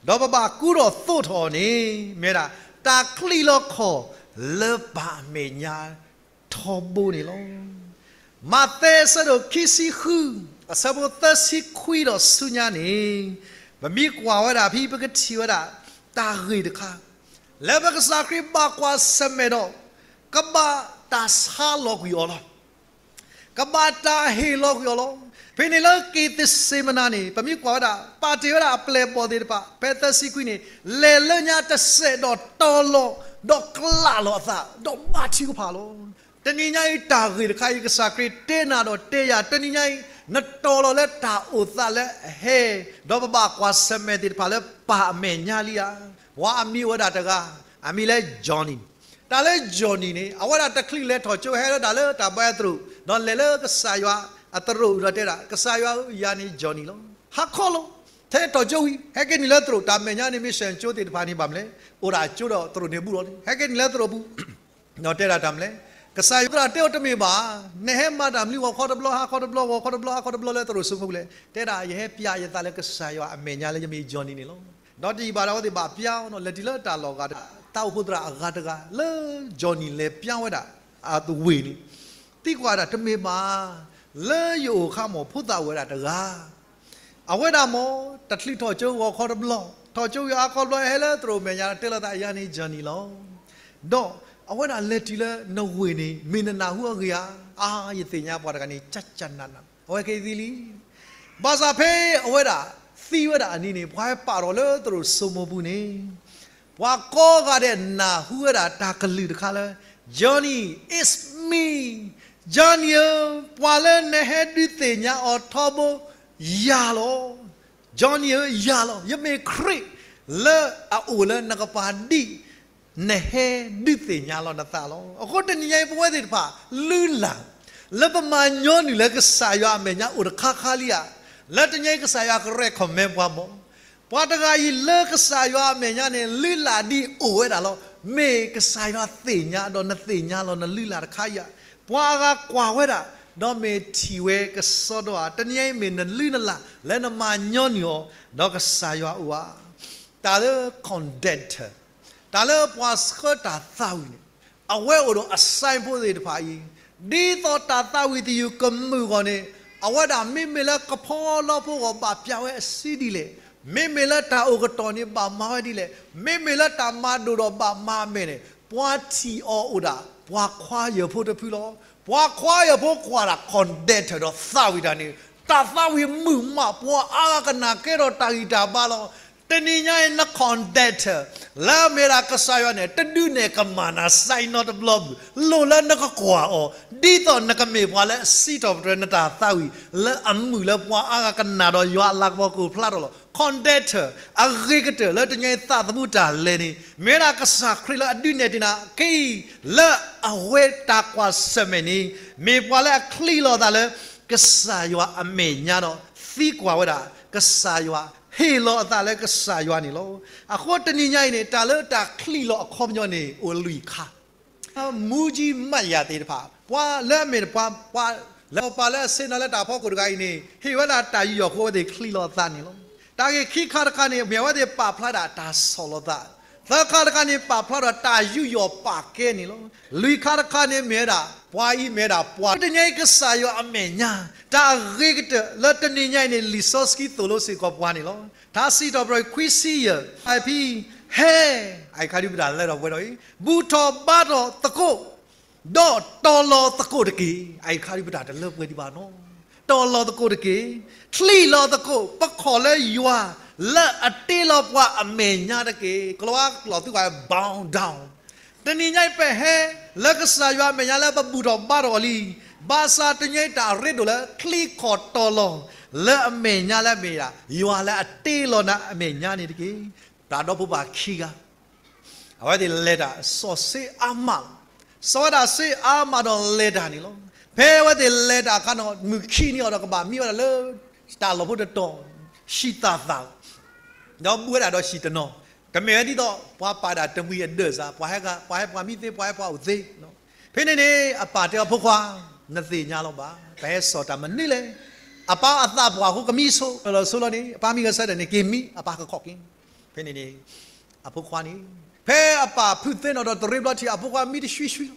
ဒီးပဘၣ်ကူထီၣ်သိးထီၣ်အီၤန့ၣ် မ့ၢ်ဝဲဒၣ် တၢ်ချံးလီၤခီၣ်လၢပမဲာ်ညါထီဘိန့ၣ်လီၤ. မးသဲအဆၢဒိၣ်ခံဆံဃု အဆၢဖိသၢဆံခွံဒီးဆူညါန့ၣ်, ပမ့ၢ်ကွၢ်ဝဲဒၣ်ဖဲပကထံၣ်ဝဲဒၣ် တၢ်ဂ့ၢ်တခါ လၢပကစၢ်ခရံာ်ဘၣ်ကွၢ်ဆၢၣ်မဲာ်ဒီး ကဘၣ်တၢ်ဆါလီၤကွံာ်အီၤလီၤ. ကဘၣ်တၢ်ဟ့ၣ်လီၤကွံာ်အီၤလီၤ. ဖဲန့ၣ်လၢက့ၤသ့းစ့မနၤန့ၣ် ပမ့ၢ်ကွၢ်ဝဲဒၣ် ပာ်တ့ၢ်ဝဲဒၣ်အပျဲၢ်အဘီၣ်သ့ၣ်တဖၣ် ဖဲသၢဆံခွံန့ၣ်, လဲၤလၢညါတစဲးဒီးတီလီၤ ဒီးကလးလီၤအသး, ဒီးဘါထုကဖၣ်လီၤ. တနံၤညါအံၤ တၢ်ဂ့ၢ်တခါအံၤ ကစၢ်ခရံာ်တဲနၤဒီးတဲယၤ တနံၤညါအံၤ နတီၤလီၤလၢတၢ်အိၣ်သးလၢအဟဲ, ဒီးပဘၣ်ကွၢ်ဆၢၣ်မဲာ်သ့ၣ်တဖၣ်လၢပၢ်အမဲာ်ညါလံဧါ. ပှၤအမံၤအိၣ်ဝဲဒၣ်တဂၤ, အမံၤလၢ Johnny. တၢ်လၢ Johnny န့ၣ် အဝဲဒၣ်တချုးလဲၤထီၣ်ကၠိ ဟဲလၢတၢ်လၢတၢ်ဘါသရိာ် ဒီးလဲၤလၢကစၢ်ယွၤအသရိာ်ဒီးတဲဒၣ် ကစၢ်ယွၤဧၢ, ယၤန့ၣ် Johnny လီၤ. ဟါခီလီၤ. ထဲထီၣ်ကၠိဝံၤ ဟဲက့ၤနုာ်လၢသရိာ် တၢ်မဲာ်ညါန့ၣ် mission ကၠိသ့ၣ်တဖၣ်န့ၣ် ဘၣ်မနုၤလဲၣ်, အိၣ်ဒၣ်ကၠိဒီးသရိာ်န့ၣ်အဘူးလီၤန့ၣ် ဟဲက့ၤနုာ်လၢသရိာ်ပူၤ ဒီးတဲဒၣ်တၢ်မနုၤလဲၣ်, ကစၢ်ယွၤသရၣ်တဲအီၤတမ့ၢ်ဘၣ်, နဟဲမၤတၢ်မနုၤ ဂီၤခီတဘျီ ဟါခီတဘျီ ဂီၤခီတဘျီ ဟါခီတဘျီလၢသရိာ်စိမိပူၤလဲၣ်, တဲဒၣ် ယဟဲပျးယသးလၢကစၢ်ယွၤအမဲာ်ညါလၢယမ့ၢ် Johnny န့ၣ်လီၤ. ဒီးတယံာ်ဘၣ်ဒီးအဝဲသ့ၣ်ဘၣ်ပျးအီၤဒီး လဲၤတုၤလၢတၢ်လီၢ်ဂၤတဂၤ တၢ်အိၣ်ဖှိၣ်သရၣ်အဂၤတဂၤလၢ Johnny လဲၤပျးဝဲဒၣ်အဝ့ၢ်န့ၣ် သံကွၢ်ဒၣ်တမ့ၢ်ဘၣ်, လၢယအိၣ်အခါမ့ၢ်ဖိသၣ်အိၣ်ဝဲဒၣ်တဂၤ အဝဲဒၣ်မ့ၢ် တချုးထီၣ်ကၠိဂီၤခီတဘျီ, ထီၣ်ကၠိဝံၤဟါခီတဘျီ ဟဲလၢသရိာ်မဲာ်ညါတဲလီၤသး ယၤန့ၣ် Johnny လီၤ. ဒီးအဝဲဒၣ်လဲၤတုၤလၢနဝ့ၢ်န့ၣ် မ့ၢ်နနၢ်ဟူအဂ့ၢ်ဧါ, အါ ယသ့ၣ်ညါပှၤတဂၤန့ၣ် ကၠၢ်ကၠၢ်နးနး အဝဲက့ၤသံလံ. ဘၣ်ဆၣ်ဖဲအဝဲဒၣ်သံဝဲဒၣ်အနံၤန့ၣ် ပှၤဟဲပာ်ထီၣ်လၢသရိာ်စိမိပူၤန့ၣ် ပှၤကိးဂၤဒဲးနၢ်ဟူဝဲဒၣ်တၢ်ကလုၢ်တခါလၢ Johnny, it's me, Johnny ဧၢ, ပှၤလၢနဟဲဒုးသ့ၣ်ညါအီၤထီဘိ ယၤလီၤ. Johnny ဧၢ, ယၤလီၤ. ယမ့ၢ်ခရံာ်လၢအအိၣ်လၢနကပၤဒ် နဟဲဒုးသ့ၣ်ညါလီၤနသးလီၤ. အဃိတနံၤညါအံၤ ပဝဲသ့ၣ်တဖၣ် လုၢ်လၢ် လၢပမၤညီနုၢ်လၢကစၢ်ယွၤအမဲာ်ညါအိၣ်တခါခါလံဧါ. လၢတနံၤညါအံၤ ကစၢ်ယွၤက recommend ပှၤမ့ၢ် ပှၤတဂၤအံၤလၢကစၢ်ယွၤအမဲာ်ညါန့ၣ် လုၢ်လၢ်ဒ်အိၣ်ဝဲဒၣ်လီၤ. မ့ၢ်ကစၢ်ယွၤသ့ၣ်ညါဒီးနသ့ၣ်ညါလီၤနလုၢ်လၢ်တခါဧါ. ပှၤအဂၤကွၢ်ဝဲဒၣ် ဒီးမ့ၢ်ထံၣ်ဝဲကစီဒီဧါ. တနံၤညါအံၤမ့ၢ်နလုၢ်နလၢ် လၢနမၤညီနုၢ်အီၤ ဒီးကစၢ်ယွၤအိၣ်ဧါ. တၢ်လၢ conductor တၢ်လၢပှၤဆှၢတၢ်သးဝံၣ်န့ၣ် အဝဲအိၣ်ဒီးအ signboard သ့ၣ်တဖၣ်အံၤ, ဒ်သိးတၢ်သးဝံၣ်သယုၢ်ကမုာ်အဂီၢ်န့ၣ် အဝဲဒၣ်မ့မ့ၢ်လၢကဖီလီဖိအဂီၢ် ဘၣ်ပျးဝဲအစုဒ်လဲၣ်, မ့မ့ၢ်လၢတၢ်အိၣ်ကတီၢ်န့ၣ် ဘၣ်မၤဝဲဒ်လဲၣ်, မ့မ့ၢ်လၢတၢ်မၤဒိၣ်ဒီးဘၣ်မၤအမဲာ်န့ၣ် ပှၤထံၣ်အီၤအိၣ်ဒၣ် ပှၤခွါယၢၢ်ဖိတဖုလီၤ. ပှၤခွါယၢၢ်ဖိကွၢ်ဒၣ် conductor ဒီးသးဝံၣ်တၢ်န့ၣ် တၢ်သးဝံၣ်မုာ်မး ပှၤအါဂၤကနၣ်ကဲထီၣ်တၢ်ဂံၢ်တၢ်ဘါလီၤ. တနံၤညါအံၤ န conductor လၢအမ့ၢ်ဒၣ်ကစၢ်ယွၤန့ၣ် တဒုးနဲၣ်ကမၣ်နၤ sign နီတဘျီဘၣ်, လိၣ်လၢနကကွၢ်အီၤ ဒ်သိးနကမ့ၢ်ပှၤလၢအစံးထီၣ်ပတြၢၤနတၢ်သးဝံၣ် လၢအမုာ်လၢပှၤအါဂၤကနၣ်ဒီးယွၤအလၤကပီၤကအိၣ်ဖျါထီၣ်လီၤ. Conductor အဂ့ၤကတၢၢ်လၢတနံၤညါအံၤ သးသမူတၢ်လဲၤန့ၣ် မ့ၢ်ဝဲဒၣ်ကစၢ်ခရံာ်လၢအဒုးနဲၣ်တ့ၢ်နၤ က့ၤလၢအဝဲတၢ်ကွၢ်ဆၢၣ်မဲာ်န့ၣ် မ့ၢ်ပှၤလၢအချံးလီၤအသးလၢ ကစၢ်ယွၤအမဲာ်ညါဒီး သံကွၢ်ဝဲဒၣ် ကစၢ်ယွၤ ဟ့ၣ်လီၤအသးလၢကစၢ်ယွၤန့ၣ်လီၤ. အဃိတနံၤညါအံၤန့ၣ် တၢ်လၢတၢ်ချံးလီၤအခီပညီန့ၣ် အိၣ်လွံၢ်ခါ မူကၠံမးယၤသ့ၣ်တဖၣ် ပှၤလၢအမ့ၢ်ပှၤ ပှၤလၢအပာ်လၢအဆ့ၣ်နီၤလၢတၢ်ဖီခိၣ်တဂၤအံၤန့ၣ် ဟ့ၣ်ဝဲဒၣ်တၢ်ယူးယီၣ်ဃုာ်အဝဲသ့ၣ်ချံးလီၤအသးန့ၣ်လီၤ. တၢ်ဂ့ၢ်ခံခါတခါန့ၣ် မ့ၢ်အဝဲသ့ၣ်ပာ်ဖျါဒၣ်တၢ်ဆီၣ်လီၤသး, သၢခါတခါန့ၣ် ပာ်ဖျါဒီးတၢ်ယူးယီၣ်ပာ်ကဲန့ၣ်လီၤ. လွံၢ်ခါတခါန့ၣ်မ့ၢ်ဝဲဒၣ် ပှၤအံၤမ့ၢ်ဝဲဒၣ်ပှၤ တနံၤညါအံၤကစၢ်ယွၤအမဲာ်ညါ တၢ်အဂ့ၤကတၢၢ်လၢတနံၤညါအံၤန့ၣ် လံာ်စီဆှံသိၣ်လိစ့ၢ်ကီးပှၤန့ၣ်လီၤ. တၢ်စံးထီၣ်ပတြၢၤခွံဆံယဲၢ် အဖံ ဟဲ အအံၤခါဒုးပတၢ်လၢထီၣ်ပှဲၤထီၣ်အံၤ ဘူၣ်ထီၣ်ဘါထီၣ်သကိး ဒီးတီၤလီၤသကိးတက့ၢ်. အအံၤခါဒုးပတၢ်တလၢပှဲၤဒံးဘၣ်နီၤ. တီၤလီၤသကိးတက့ၢ်. ချံးလီၤသကိး ပခီၣ်လၢယွၤ လၢအတ့လီၤပှၤအမဲာ်ညါတက့ၢ်. ကလီၤဝါကျိာ်သူက bow down တနံၤညါအံၤပဟဲ လၢကစၢ်ယွၤအမဲာ်ညါလၢပဘူၣ်ထီၣ်ဘါထီၣ်အီၤလံ. ဘၣ်ဆၣ်တနံၤညါအံၤတၢ်အရ့ဒိၣ်လၢ ချံးခီၣ်တီၤလီၤ လၢအမဲာ်ညါလၢအမ့ၢ်ဒၣ် ယွၤလၢအတ့လီၤနၤအမဲာ်ညါန့ၣ်တက့ၢ်. တၢ်ဒီဖိပၢ်ခံဂၤ အဝဲသ့ၣ်လဲၤတၢ် စီၤၡ့အါမးလီၤ. စီၤဝဲဒၣ်စ့အါမးဒီးလဲၤတၢ်န့ၣ်လီၤ. ဖဲအဝဲသ့ၣ်လဲၤတၢ်အခါန့ၣ် မုၢ်ခံနံၤအီၤဒီးကဘၣ်မံဝဲဒၣ်လၢ တၢ်လီၢ်ဖိတတီၤ ဟံၣ်သၣ်သၣ် ဒီးဘူးဝဲဒၣ်ဒီးဟံၣ်တနီၤ ကမ့ၢ်ဝဲဒ်သိး ပှၤပာ်ဒၣ်တမှံၤအဒၢးစၢ် ပှၤဟဲပှၤမံသ့ ပှၤဟဲပှၤအိၣ်သ့ ဖဲန့ၣ်န့ၣ် အပၢ်တဲအဖိခွါ နသ့ၣ်ညါလီၤဘၣ် ပဟဲစိာ်တၢ်မနုၤလဲၣ်. အပၢ်အသးပှၢ်အဃိကမံဆိ လီၤဆိလီၤန့ၣ် အပၢ်မံကဆၢဒီးန့ၣ် က့ၤမံ အပၢ်ကခီၣ်က့ၤ ဖဲန့ၣ်န့ၣ် အဖိခွါန့ၣ် ဖဲအပၢ်ဖုးသ့နီၣ်ဒီးတရ့ဘျီထံး အဖိခွါမံတဆှံဆှံလီၤ.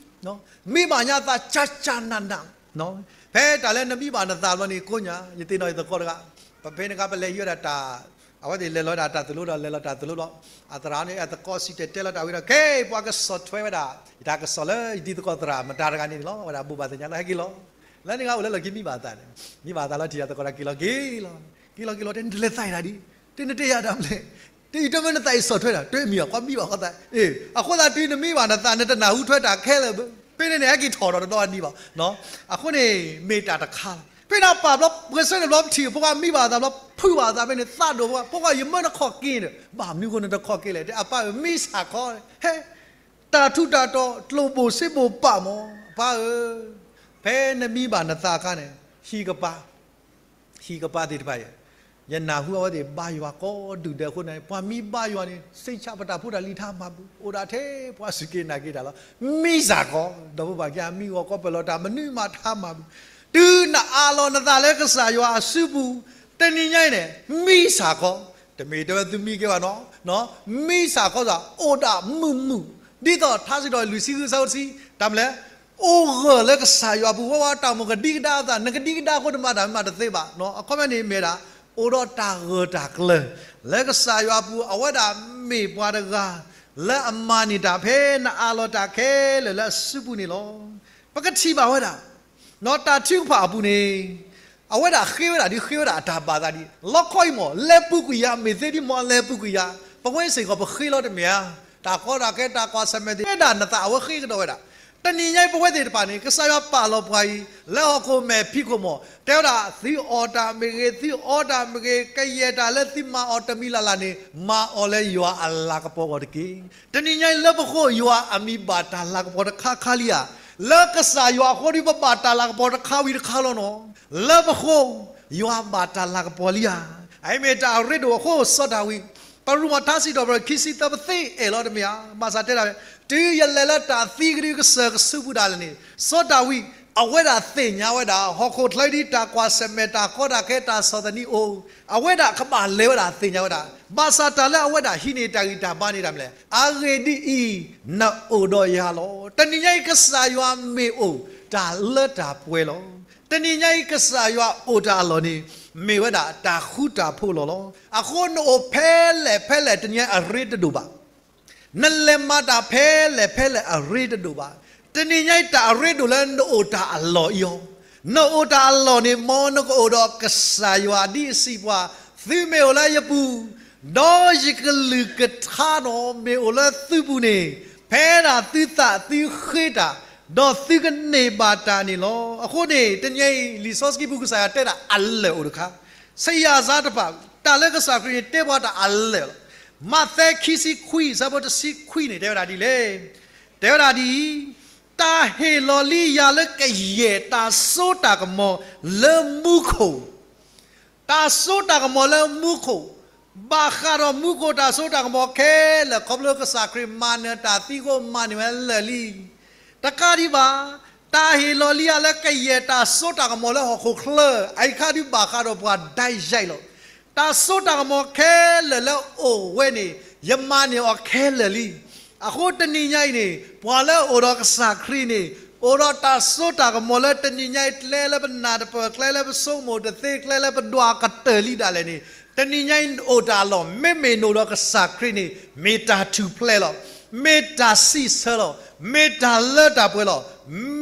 မံဘၣ်ညါသးကၠၢ်ကၠၢ်နးနး ဖဲတၢ်လၢနမံဘၣ်နသးဘျီန့ၣ် ကိးညါ ယသ့ၣ်နီၣ်ယသကိးတဂၤ ပဖဲန့ၣ်အခါပလဲၤဟံးဝဲဒၣ်တၢ် အဝဲသ့ၣ်လဲၤလီၤဝဲဒၣ်တၢ်သိၣ်လိဒီး လဲၤလီၤတၢ်သိၣ်လိဘျီ အသရၣ်န့ၣ် အသကိးစံၣ်တဲၤတဲလီၤတၢ်ဝံၤဒီး က့ၤ ပှၤကဆီၣ်ထွဲဝဲဒၣ် ယတၢ်ကစီၣ်လၢယတံၤသကိးသရၣ်မတၤတဂၤန့ၣ်လီၤ. ဝဲဒၣ်ဘိးဘၣ်သ့ၣ်ညါလၢဟဲက့ၤလီၤ. လၢန့ၣ်ဂၤအိၣ်လၢလီၢ်ခံမံဘၣ်အသးန့ၣ် မံဘၣ်အသးလီၤထံၣ်အသကိးတၢ်က့ၤလီၤက့ၤလီၤ က့ၤလီၤက့ၤလီၤ တဲနတလဲၤသးဒၣ်ဒံး တဲနတဲယၤတၢ်မနုၤလဲၣ် တအံၤတမ့ၢ်နသးအံၤဆီၣ်ထွဲတၢ်, တမ့ၢ်အီၤ ကွၢ်မံဘၣ်ဃီသး, အ့ၣ်, အဃိသတးတုၤနမံဘၣ်နသး နတနၢ်ဟူထွဲတၢ်ခဲလၢာ်ဘၣ်, ဖဲန့ၣ်န့ၣ် ဟဲက့ၤထီၣ်ဒီးတဒီနံၤဘၣ်. အဃိန့ၣ် မ့ၢ်တၢ်တခါလီၤ. ဖဲန့ၣ်ပာ်ဘျီ ပှဲၤဆၢန့ၣ်ဘျီ ပထံၣ်ဖိခွါမံဘၣ်သးဘျီ ဖုးဘၣ်သးဖဲန့ၣ် သးဒိၣ်ဖိခွါ, ဖိခွါ ယမၢနခီၣ်က့ၤဒီး ဘၣ်မနုၤအဃိနတခီၣ်က့ၤလဲၣ်, တဲအပၢ်ဧၢ မံစ့ၢ်ကီး, ဟဲ တၢ်ထူးတၢ်တီၤ ကျိာ်ဘိၣ်စ့ဘိၣ်ပာ်မး အပၢ်ဧၢ, ဖဲနမံဘၣ်နသးအခါန့ၣ် ဟံၣ်ကပၤ ဟံၣ်ကပၤသ့ၣ်တဖၣ်အံၤ, ယနၢ်ဟူအဝဲသ့ၣ်ဘါယွၤကိးဒူၣ်ဒဲးအဃိန့ၣ် ပှၤမံဘါယွၤန့ၣ် စ့ၢ်ဆါပတၢ်ဖိတၢ်လံၤတဟါမၢ်ဘၣ်, အိၣ်ဒၣ်ထဲပှၤစူၢ်က့ၤနာ်က့ၤတၢ်လီၤ. မံစ့ၢ်ကီး, ဒီးဖိပၢ်က့ၤမံဂီၤကီးပၢၢ်လီၤတၢ် မနုၤမးတဟါမၢ်ဘၣ်. တုၤနအးလီၤနသးလၢကစၢ်ယွၤအစုပူၤ တနံၤညါအံၤန့ၣ် မံစ့ၢ်ကီး, တမ့ၢ်တဲဝဲသုမံကဲဘၣ်နီၤ, မံစ့ၢ်ကီးစ့ၢ် အိၣ်ဒၣ်မုာ်မုာ်, ဒ်သိးထါစံးထီၣ်လွံၢ်ဆံဃုဆၢဖိတဆံ, တၢ်မနုၤလဲၣ် အိၣ်ဂၢၢ်လၢကစၢ်ယွၤအပူၤ ဝဲဝဲတၢ်အိၣ်မူကဒံကဒါအသး, နကဒံကဒါအဃိတမၤတၢ်မၤတသ့ဘၣ်. အခီပညီန့ၣ်မ့ၢ်ဒၣ် အိၣ်ဒီးတၢ်ဂၢၢ်တၢ်ကျၢၤ လၢကစၢ်ယွၤအပူၤ အဝဲဒၣ်မ့ၢ်ပှၤတဂၤ လၢအမၤန့ၢ်တၢ်ဖဲနအးလီၤတၢ်ခဲလၢာ်လၢအစုပူၤန့ၣ်လီၤ. ပကထံၣ်ဘၣ်ဝဲဒၣ် တၢ်ထုကဖၣ်အပူၤန့ၣ် အဝဲဒၣ်ဃ့ဝဲဒၣ်ဒ် ဃ့ဝဲဒၣ်အတၢ်ဘၣ်သးဒ် လီခီအံၤမ့ၢ် လဲၤပူၤကွံာ်ယၤ မ့ၢ်သ့ဒ်မ့ၢ်လဲၤပူၤကွံာ်ယၤ, ပဝဲစ့ၢ်ကီးပဃ့လီၤတမ့ၢ်ဧါ, တၢ်ကီတၢ်ခဲတၢ်ကွၢ်ဆၢၣ်မဲာ်သ့ၣ် ဝဲဒၣ်နသးအဝဲဃ့ကဒီးဝဲဒၣ်. တနံၤညါအံၤပဝဲသ့ၣ်တဖၣ်န့ၣ် ကစၢ်ယွၤပာ်လီၤပှၤအံၤ လၢဟီၣ်ခိၣ်မဲာ်ဖံးခိၣ်မ့ၢ် တဲဝဲဒၣ် သုအီၣ်တၢ်မ့ၢ်ဂ့ၤ, သုအီတၢ်မ့ၢ်ဂ့ၤ, ကယဲၢ်တၢ်လၢသုမၤအီၤတမံၤလၢ်လၢ်န့ၣ် မၤအီၤလၢယွၤအလၤကပီၤအဂီၢ်တက့ၢ်. တနံၤညါအံၤလၢပဃိ ယွၤအမံၤဘၣ်တၢ်လၤကပီၤတခါခါလံဧါ. လၢကစၢ်ယွၤအဃိဒီး ပဘၣ်တၢ်လၤကပီၤတခါဝံၤတခါလီၤနီၤ. လၢပဃိ ယွၤဘၣ်တၢ်လၤကပီၤလံဧါ. အအံၤမ့ၢ်တၢ်အရ့ဒိၣ်အဃိ စီၤဒၤဝံး ပရူးမီၤထါစံးထီၣ်ပတြၢၤခံဆံသၢ ပသ့အဲၣ်လီၤတမ့ၢ်ဧါ. ဘၣ်ဆၣ်တဲဒၣ် တုၤယလဲၤလၢတၢ်သံကဒုကစၢၢ်ကဆူးပူၤဒၣ်လဲာ်န့ၣ် စီၤဒၤဝံး အဝဲဒၣ်သ့ၣ်ညါဝဲဒၣ် ဟီၣ်ခိၣ်ချၢဒ်တၢ်ကွၢ်ဆၢၣ်မဲာ် တၢ်ကီတၢ်ခဲ တၢ်ဆီၣ်သနံးအိၣ်, အဝဲဒၣ်ကဘၣ်လဲၤဝဲဒၣ်သ့ၣ်ညါဝဲဒၣ်. ဘၣ်ဆၣ်တၢ်လၢအဝဲဒၣ်ဟံးန့ၢ်တၢ်ဂံၢ်တၢ်ဘါန့ၣ် တၢ်မနုၤလဲၣ်, အဂ့ၢ်ဒ်အံၤ, နအိၣ်ဒီးယၤလီၤ. တနံၤညါအံၤ ကစၢ်ယွၤမ့ၢ်အိၣ်တၢ်လၢတၢ်ပှဲၤလီၤ. တနံၤညါအံၤ ကစၢ်ယွၤအိၣ်တၢ်အလီၢ်န့ၣ် မ့ၢ်ဝဲဒၣ်တၢ်ဃူတၢ်ဖိးလီၢ်လီၤ. အဃိနအိၣ်ဖဲလဲၣ်ဖဲလဲၣ် တနံၤညါအံၤအရ့တဒိၣ်ဘၣ်. နလဲၤမၤတၢ်ဖဲလဲၣ်ဖဲလဲၣ်အရ့တဒိၣ်ဘၣ်. တနံၤညါအံၤတၢ်အရ့ဒိၣ်လၢနအိၣ်တၢ်အလီၢ်အံၤလီၤ. နအိၣ်တၢ်အလီၢ်န့ၣ် မ်နကအိၣ်ဒီးကစၢ်ယွၤဒ်အစံးပှၤ, သုမ့ၢ်အိၣ်လၢယပူၤ, ဒီးယကလုၢ်ကထါဒီးမ့ၢ်အိၣ်လၢသုပူၤန့ၣ်, ဖဲဒၣ်သုသးသုဃ့တၢ်, ဒီးသုကန့ၢ်ဘၣ်တၢ်န့ၣ်လီၤ. အဃိန့ၣ် တနံၤညါအံၤ လံာ်စီဆှံပူၤကစၢ်ယွၤတဲဒၣ်အလၢာ်အိၣ်တခါ, ဆရာဇာတဖၣ် တၢ်လၢကစၢ်ခရံာ်န့ၣ် တဲပှၤတၢ်အလၢာ်လီၤ. မးသဲခံဆံခွံ အဆၢဖိတဆံခွံန့ၣ် တဲဝဲဒၣ်ဒ်လဲၣ်. တဲဝဲဒၣ်ဒ်အံၤ, တၢ်ဟ့ၣ်လီၤလံယၤလၢကယဲၢ်တၢ်စိတၢ်ကမီၤလၢမူခိၣ်, တၢ်စိတၢ်ကမီၤလၢမူခိၣ်, ဘၣ်ဃးဒီးမူခိၣ်တၢ်စိတၢ်ကမီၤခဲလၢာ် ခီဖျိကစၢ်ခရံာ်မၤနၢၤတၢ်သံအဃိ မၤန့ၢ်ဝဲလၢာ်လံ. တကးဒံးဘၣ်, တၢ်ဟ့ၣ်လီၤလံယၤလၢကယဲၢ်တၢ်စိတၢ်ကမီၤလၢဟီၣ်ခိၣ်ချၢ, အအံၤခါဒုးဘၣ်ဃးဒီးပှၤဒၣ်ယဲၢ်လီၤ. တၢ်စိတၢ်ကမီၤခဲလၢာ်လၢအိၣ်ဝဲန့ၣ် ယမၤန့ၢ်အီၤခဲလၢာ်လံ. အဃိတနံၤညါအံၤန့ၣ် ပှၤလၢအအိၣ်ဒီးကစၢ်ခရံာ်န့ၣ် အိၣ်ဒီးတၢ်စိတၢ်ကမီၤလၢတနံၤညါအံၤ ကျဲလၢပနၢ်တပၢၢ် ကျဲလၢပဆိကမိၣ်တသ့ ကျဲလၢပဒွးကတၢၢ်လံဒၣ်လဲာ်န့ၣ် တနံၤညါအံၤနအိၣ်တၢ်အလီၢ် မ့မ့ၢ်နအိၣ်ဒီးကစၢ်ခရံာ်န့ၣ် မ့ၢ်တၢ်ထူၣ်ဖျဲးလီၤ. မ့ၢ်တၢ်စံးဆၢလီၤ. မ့ၢ်တၢ်လၢတၢ်ပှဲၤလီၤ.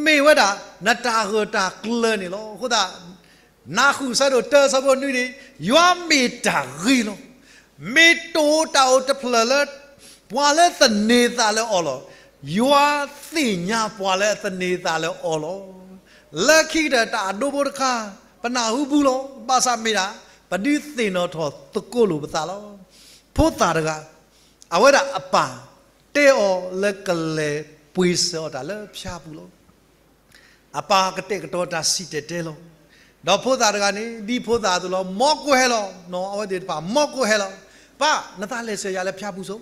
မ့ၢ်ဝဲဒၣ်နတၢ်ဂၢၢ်တၢ်ကျၢၤန့ၣ်လီၤ. အဃိသတး နၢ်ဃုာ်ဆၢဒိၣ်တၢ ဆၢဖိနွံန့ၣ် ယွၤမ့ၢ်တၢ်ဂ့ၤလီၤ. မ့ၢ်တအိၣ်တၢ်အိၣ်တဖျၢၣ်လၢ ပှၤလၢသန့ၤသးလၢအီၤလီၤ. ယွၤသ့ၣ်ညါပှၤလၢအသန့ၤသးလၢအီၤလီၤ. လၢခံကတၢၢ်တၢ်အဒိဖိတခါ ပနၢ်ဟူဘူးလီၤ. ဘၣ်ဆၣ်မ့ၢ်ဒၣ် ပဒုးသ့ၣ်နီၣ်ထီၣ်သကိးလိာ်ပသးလီၤ. ဖိသၣ်တဂၤ အဝဲဒၣ်အပၢ် တဲအီၤလၢကလဲၤပှ့ၤစၢၤအီၤတၢ်လၢဖၠါပူၤလီၤ. အပၢ်ကတဲာ်ကတီၤတၢ်စံၣ်တဲၤတဲလီၤ. ဒီးဖိသၣ်တဂၤန့ၣ် ဒ်ဖိသၣ်အသိးလီၤ မ်ကွၢ်ဟဲလီၤ. အဝဲသ့ၣ်တဖၣ် မ်ကွၢ်ဟဲလီၤ. ပၢ် နသးလဲၤစၢၤယၤလၢဖၠါပူၤဆိ.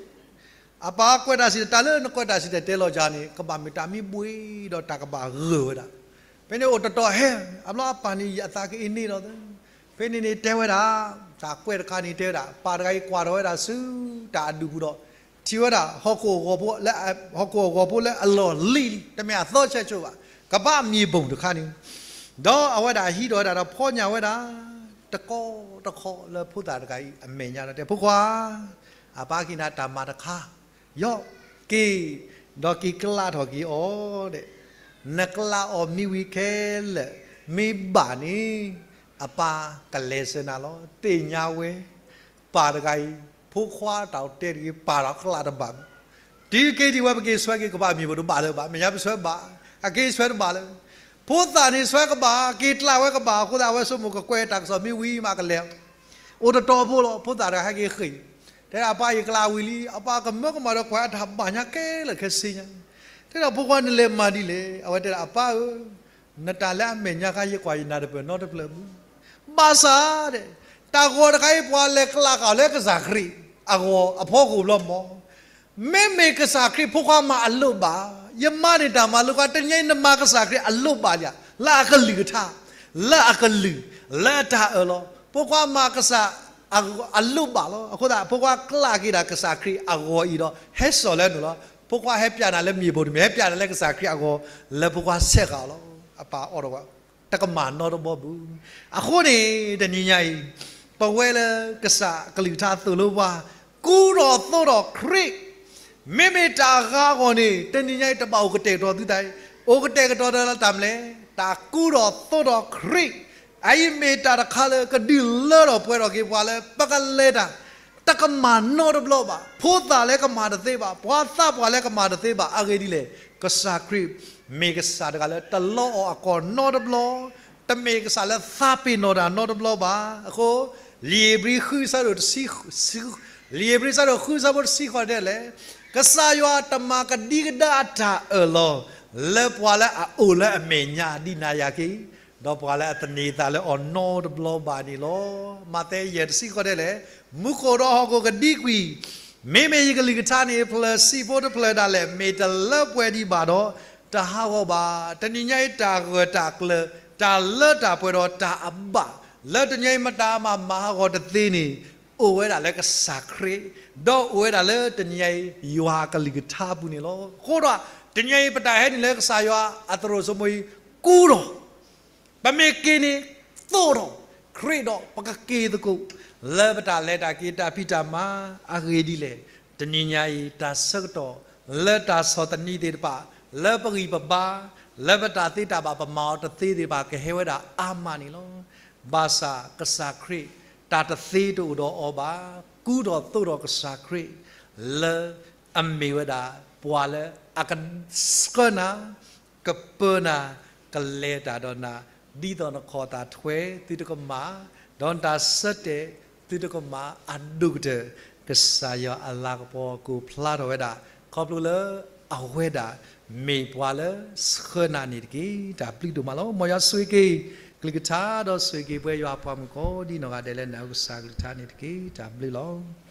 အပၢ်ကွဲးတၢ်စံၣ်တဲၤ တၢ်လၢနကွဲးတၢ်စံၣ်တဲၤတဲလီၤယၤန့ၣ် ကဘၣ်မ့ၢ်တၢ်မံဘှ့ဒီးတၢ်ကဘၣ်ဂၢၢ်ဝဲဒၣ်. ဖဲန့ၣ်အိၣ်တတီၤဟဲ အဘျီအပၢ်န့ၣ် ယသးကအ့န့ၣ်လီၤ. ဖဲန့ၣ်န့ၣ်တဲဝဲဒၣ် တၢ်ကွဲးတခါန့ၣ်တဲဝဲဒၣ် ပၢ်တဂၤအံၤကွၢ်ထီၣ်ဝဲဒၣ်ဆူ တၢ်အဒူၣ်ပူၤဒီး ထံၣ်ဝဲဒၣ် ဟီၣ်ခိၣ်အဂီၤဖိလၢအလီၢ်လံၤလံၤ တမ့ၢ်အသီဆဲးဆိဘၣ်, ကဘၣ်မ့ၢ်ဘိၣ်တခါန့ၣ်, ဒီးအဝဲဒၣ်ဟံးထီၣ်ဝဲဒၣ်ဒီးဖီညၣ်ဝဲဒၣ် တကီတခီလၢဖိသၣ်တဂၤအံၤအမဲာ်ညါဒီးတဲ ဖိခွါ, အပၢ်ဟ့ၣ်နၤတၢ်မၤတခါ, ယီၤက့ၤ, ဒီးက့ၤကျးထီၣ်က့ၤအီၤဒီး, နကျးအီၤမ့ၢ်ဝံၤခဲလၢာ်, မ့ၢ်ဘၣ်န့ၣ်, အပၢ်ကလဲၤဆၢနၤလီၤ. သ့ၣ်ညါဝဲ, ပၢ်တဂၤအံၤ, ဖိခွါတၢ်တဲတဂ့ၤ ပာ်ဒီးကျးတဘၣ်ဘၣ်. တုၤက့ၤဒံးဝဲ ပက့ၤဆွဲက့ၤကဘၣ်မ့ၢ်ဘၣ်တဘၣ်လၢၤဘၣ်, မဲာ်ညါပဆွဲဘၣ်, အက့ၤဆွဲတဘၣ်လၢၤ. ဖိသၣ်န့ၣ်ဆွဲကဘၣ်, က့ၤကျးဝဲကဘၣ်, အဃိသတးအဝဲဆိကမိၣ်ကကွဲးတၢ်ကစီၣ်မ့ၢ်ဝံၤမးကလဲၤ အိၣ်တတီၤဖိလီၤ. ဖိသၣ်တဂၤဟဲက့ၤဃ့ၢ်, တဲဒၣ်အပၢ်ယကျးဝံၤလံ, အပၢ်ကမၢကမၣ်ဒီးကွၢ်အတၢ်ဘၣ်ညါကဲလၢာ်ခဲဆ့ညါ, တဲဒၣ်ဖိခွါနလဲၤမၤဒ်လဲၣ်. အဝဲတဲဒၣ်အပၢ်ဧၢ, နတၢ်လၢအမဲာ်ညါခါယကွၢ်ယနၢ်တပၢၢ်နီတဖျၢၣ်ဘၣ်. ဘၣ်ဆၣ် တဲ, တၢ်ဂီၤတခါအံၤ ပှၤလဲၤကျးဃာ်လၢကစၢ်ခရံာ်အဂီၤအဖီခိၣ်ဘျီမး မ့မ့ၢ်ကစၢ်ခရံာ်ဖိခွါမၤအလိၣ်ဘၣ်, ယမၤန့ၢ်တၢ်မၤလိာ်ကွၢ် တနံၤအံၤနမၤကစၢ်ခရံာ်အလိၣ်ဘၣ်လံ, လၢအကလုၢ်ကထါ, လၢအကလုၢ်, လၢအတၢ်အၢၣ်လီၤ, ဖိခွါမၤကစၢ်အလိၣ်ဘၣ်လီၤ. အဃိသတး ဖိခွါကျးက့ၤဒၣ်ကစၢ်ခရံာ်အဂီၤအံၤဒီး ဟဲစိာ်လၢနုာ်လီၤ. ဖိခွါဟဲပျးနၤလၢမ့ၢ်ပိာ်တမ့ၢ်, ဟဲပျးနၤလၢကစၢ်ခရံာ်အဂီၤ လၢဖိခွါဆဲးဃာ်အီၤလီၤ. အပၢ်အီၣ်ဒီးဝဲ တကမၣ်နီတဘျီဘၣ်. အဃိန့ၣ် တနံၤညါအံၤ ပဝဲလၢကစၢ်ကလုၢ်ကထါသိၣ်လိပှၤ ကူဒီးသိးဒီးခရံာ် မ့မ့ၢ်တၢ်ဂၤအဂီၢ်န့ၣ် တနံၤညါအံၤ တဘၣ်အိၣ်ကတဲာ်ကတီၤသုတၢ်အံၤ, အိၣ်ကတဲာ်ကတီၤတၢ်လၢတၢ်မနုၤလဲၣ်, တၢ်ကူဒီးသိးဒီးခရံာ်. အအံၤမ့ၢ်တၢ်တခါလၢကဒုးလၢထီၣ်ပှဲၤထီၣ်က့ၤပှၤလၢ ပကလဲၤတၢ် တကမၣ်နီတဘျီဘၣ်. ဖိသၣ်လၢကမၣ်တသ့ဘၣ်, ပှၤသးပှၢ်လၢကမၣ်တသ့ဘၣ်. အဂ့ၢ်ဒ်လဲၣ်, ကစၢ်ခရံာ် မ့ၢ်ကစၢ်တဂၤလၢတလီအီၣ်အကီၢ်နီတဘျီ, တမ့ၢ်ကစၢ်လၢသးပ့ၤနီၣ်တၢ်နီတဘျီဘၣ်. အဃိ လံာ်ဧ့ၤဘြံၤဃုဆၢဒိၣ်တဆံ, လံာ်ဧ့ၤဘြံၤဆၢဒိၣ်ဃုဆၢဖိတဆံဃိးတဲလဲၣ်, ကစၢ်ယွၤတမၤကဒံကဒါအတၢ်အၢၣ်လီၤ လၢပှၤလၢအအိၣ်လၢအမဲာ်ညါဒ်နၤယၤက့ၤ, ဒီးပှၤလၢအသန့ၤအသးလၢအီၤနီတဘျီဘၣ်န့ၣ်လီၤ. မးသဲယဲၢ်တဆံဃိးတဲလဲၣ်, မူခိၣ်ဒီးဟီၣ်ခိၣ်ကဒံကွံာ်, မ့မ့ၢ်ယကလုၢ်ကထါန့ၣ် ဖျၢၣ်ဆံးဖိတဖျၢၣ်ဒၣ်လဲာ် မ့ၢ်တလၢပှဲၤဒံးဘၣ်ဒီး တဟးဂီၤဘၣ်. တနံၤညါအံၤ တၢ်ဂၢၢ်တၢ်ကျၢၤ, တၢ်လၢတၢ်ပှဲၤဒီးတၢ်အဘၣ် လၢတနံၤညါအံၤ မတၤမၤမၤဟးဂီၤတသ့န့ၣ် အိၣ်ဝဲဒၣ်လၢကစၢ်ခရံာ်, ဒီးအိၣ်ဝဲဒၣ်လၢတနံၤညါအံၤ ယွၤအကလုၢ်ကထါအပူၤန့ၣ်လီၤ. အဃိဒီး တနံၤညါအံၤ ပတၢ်ဟဲနုာ်လၢကစၢ်ယွၤအသရိာ်စိမိၤအံၤ ကူဒီး ပမ့ၢ်က့ၤန့ၣ် သိးဒီးခရံာ်ဒီး ပကက့ၤသကိး လၢပတၢ်လဲၤတၢ်က့ၤတၢ်ဖံးတၢ်မၤအဂ့ၢ်ဒ်လဲၣ်. တနံၤညါအံၤ တၢ်ဆၢကတီၢ် လၢတၢ်ဆီၣ်သနံးသ့ၣ်တဖၣ်, လၢပဂံၢ်ပဘါ, လၢပတၢ်သ့တၢ်ဘၣ်ပမၤအီၤတသ့သ့ၣ်တဖၣ် ကဟဲဝဲဒၣ်အါမးန့ၣ်လီၤ. ဘၣ်ဆၣ်ကစၢ်ခရံာ် တၢ်တသ့တအိၣ်ဒီးအီၤဘၣ်. ကူဒီးသိးဒီးကစၢ်ခရံာ် လၢအမ့ၢ်ဝဲဒၣ် ပှၤလၢအကဆှၢနၤ ကပၢနၤ, ကလဲၤတၢ်ဒီးနၤ, ဒ်သိးနခီၣ်သးထွဲသုတကမၣ်, ဒီးနတၢ်ဆၢတဲာ်သုတကမၣ်အဒိၣ်ကတၢၢ်, ကစၢ်ယွၤအလၤကပီၤကအိၣ်ဖျါထီၣ်ဝဲဒၣ်, ခီဖျိလၢအဝဲဒၣ် မ့ၢ်ပှၤလၢဆှၢနၤန့ၣ်တက့ၢ်. တၢ်ဘျုးဒိၣ်မးလီၤ. မ်ယွၤဆိၣ်ဂ့ၤက့ၤ ကလုၢ်ကထါဒီးဆိၣ်ဂ့ၤက့ၤပှၤယွၤအပှၤမုၣ်ကိးဒ်နီၢ်ဂၤဒဲးလၢနၤ ကစၢ်ကလုၢ်ကထါန့ၣ်တက့ၢ်. တၢ်ဘျုးလီၤ.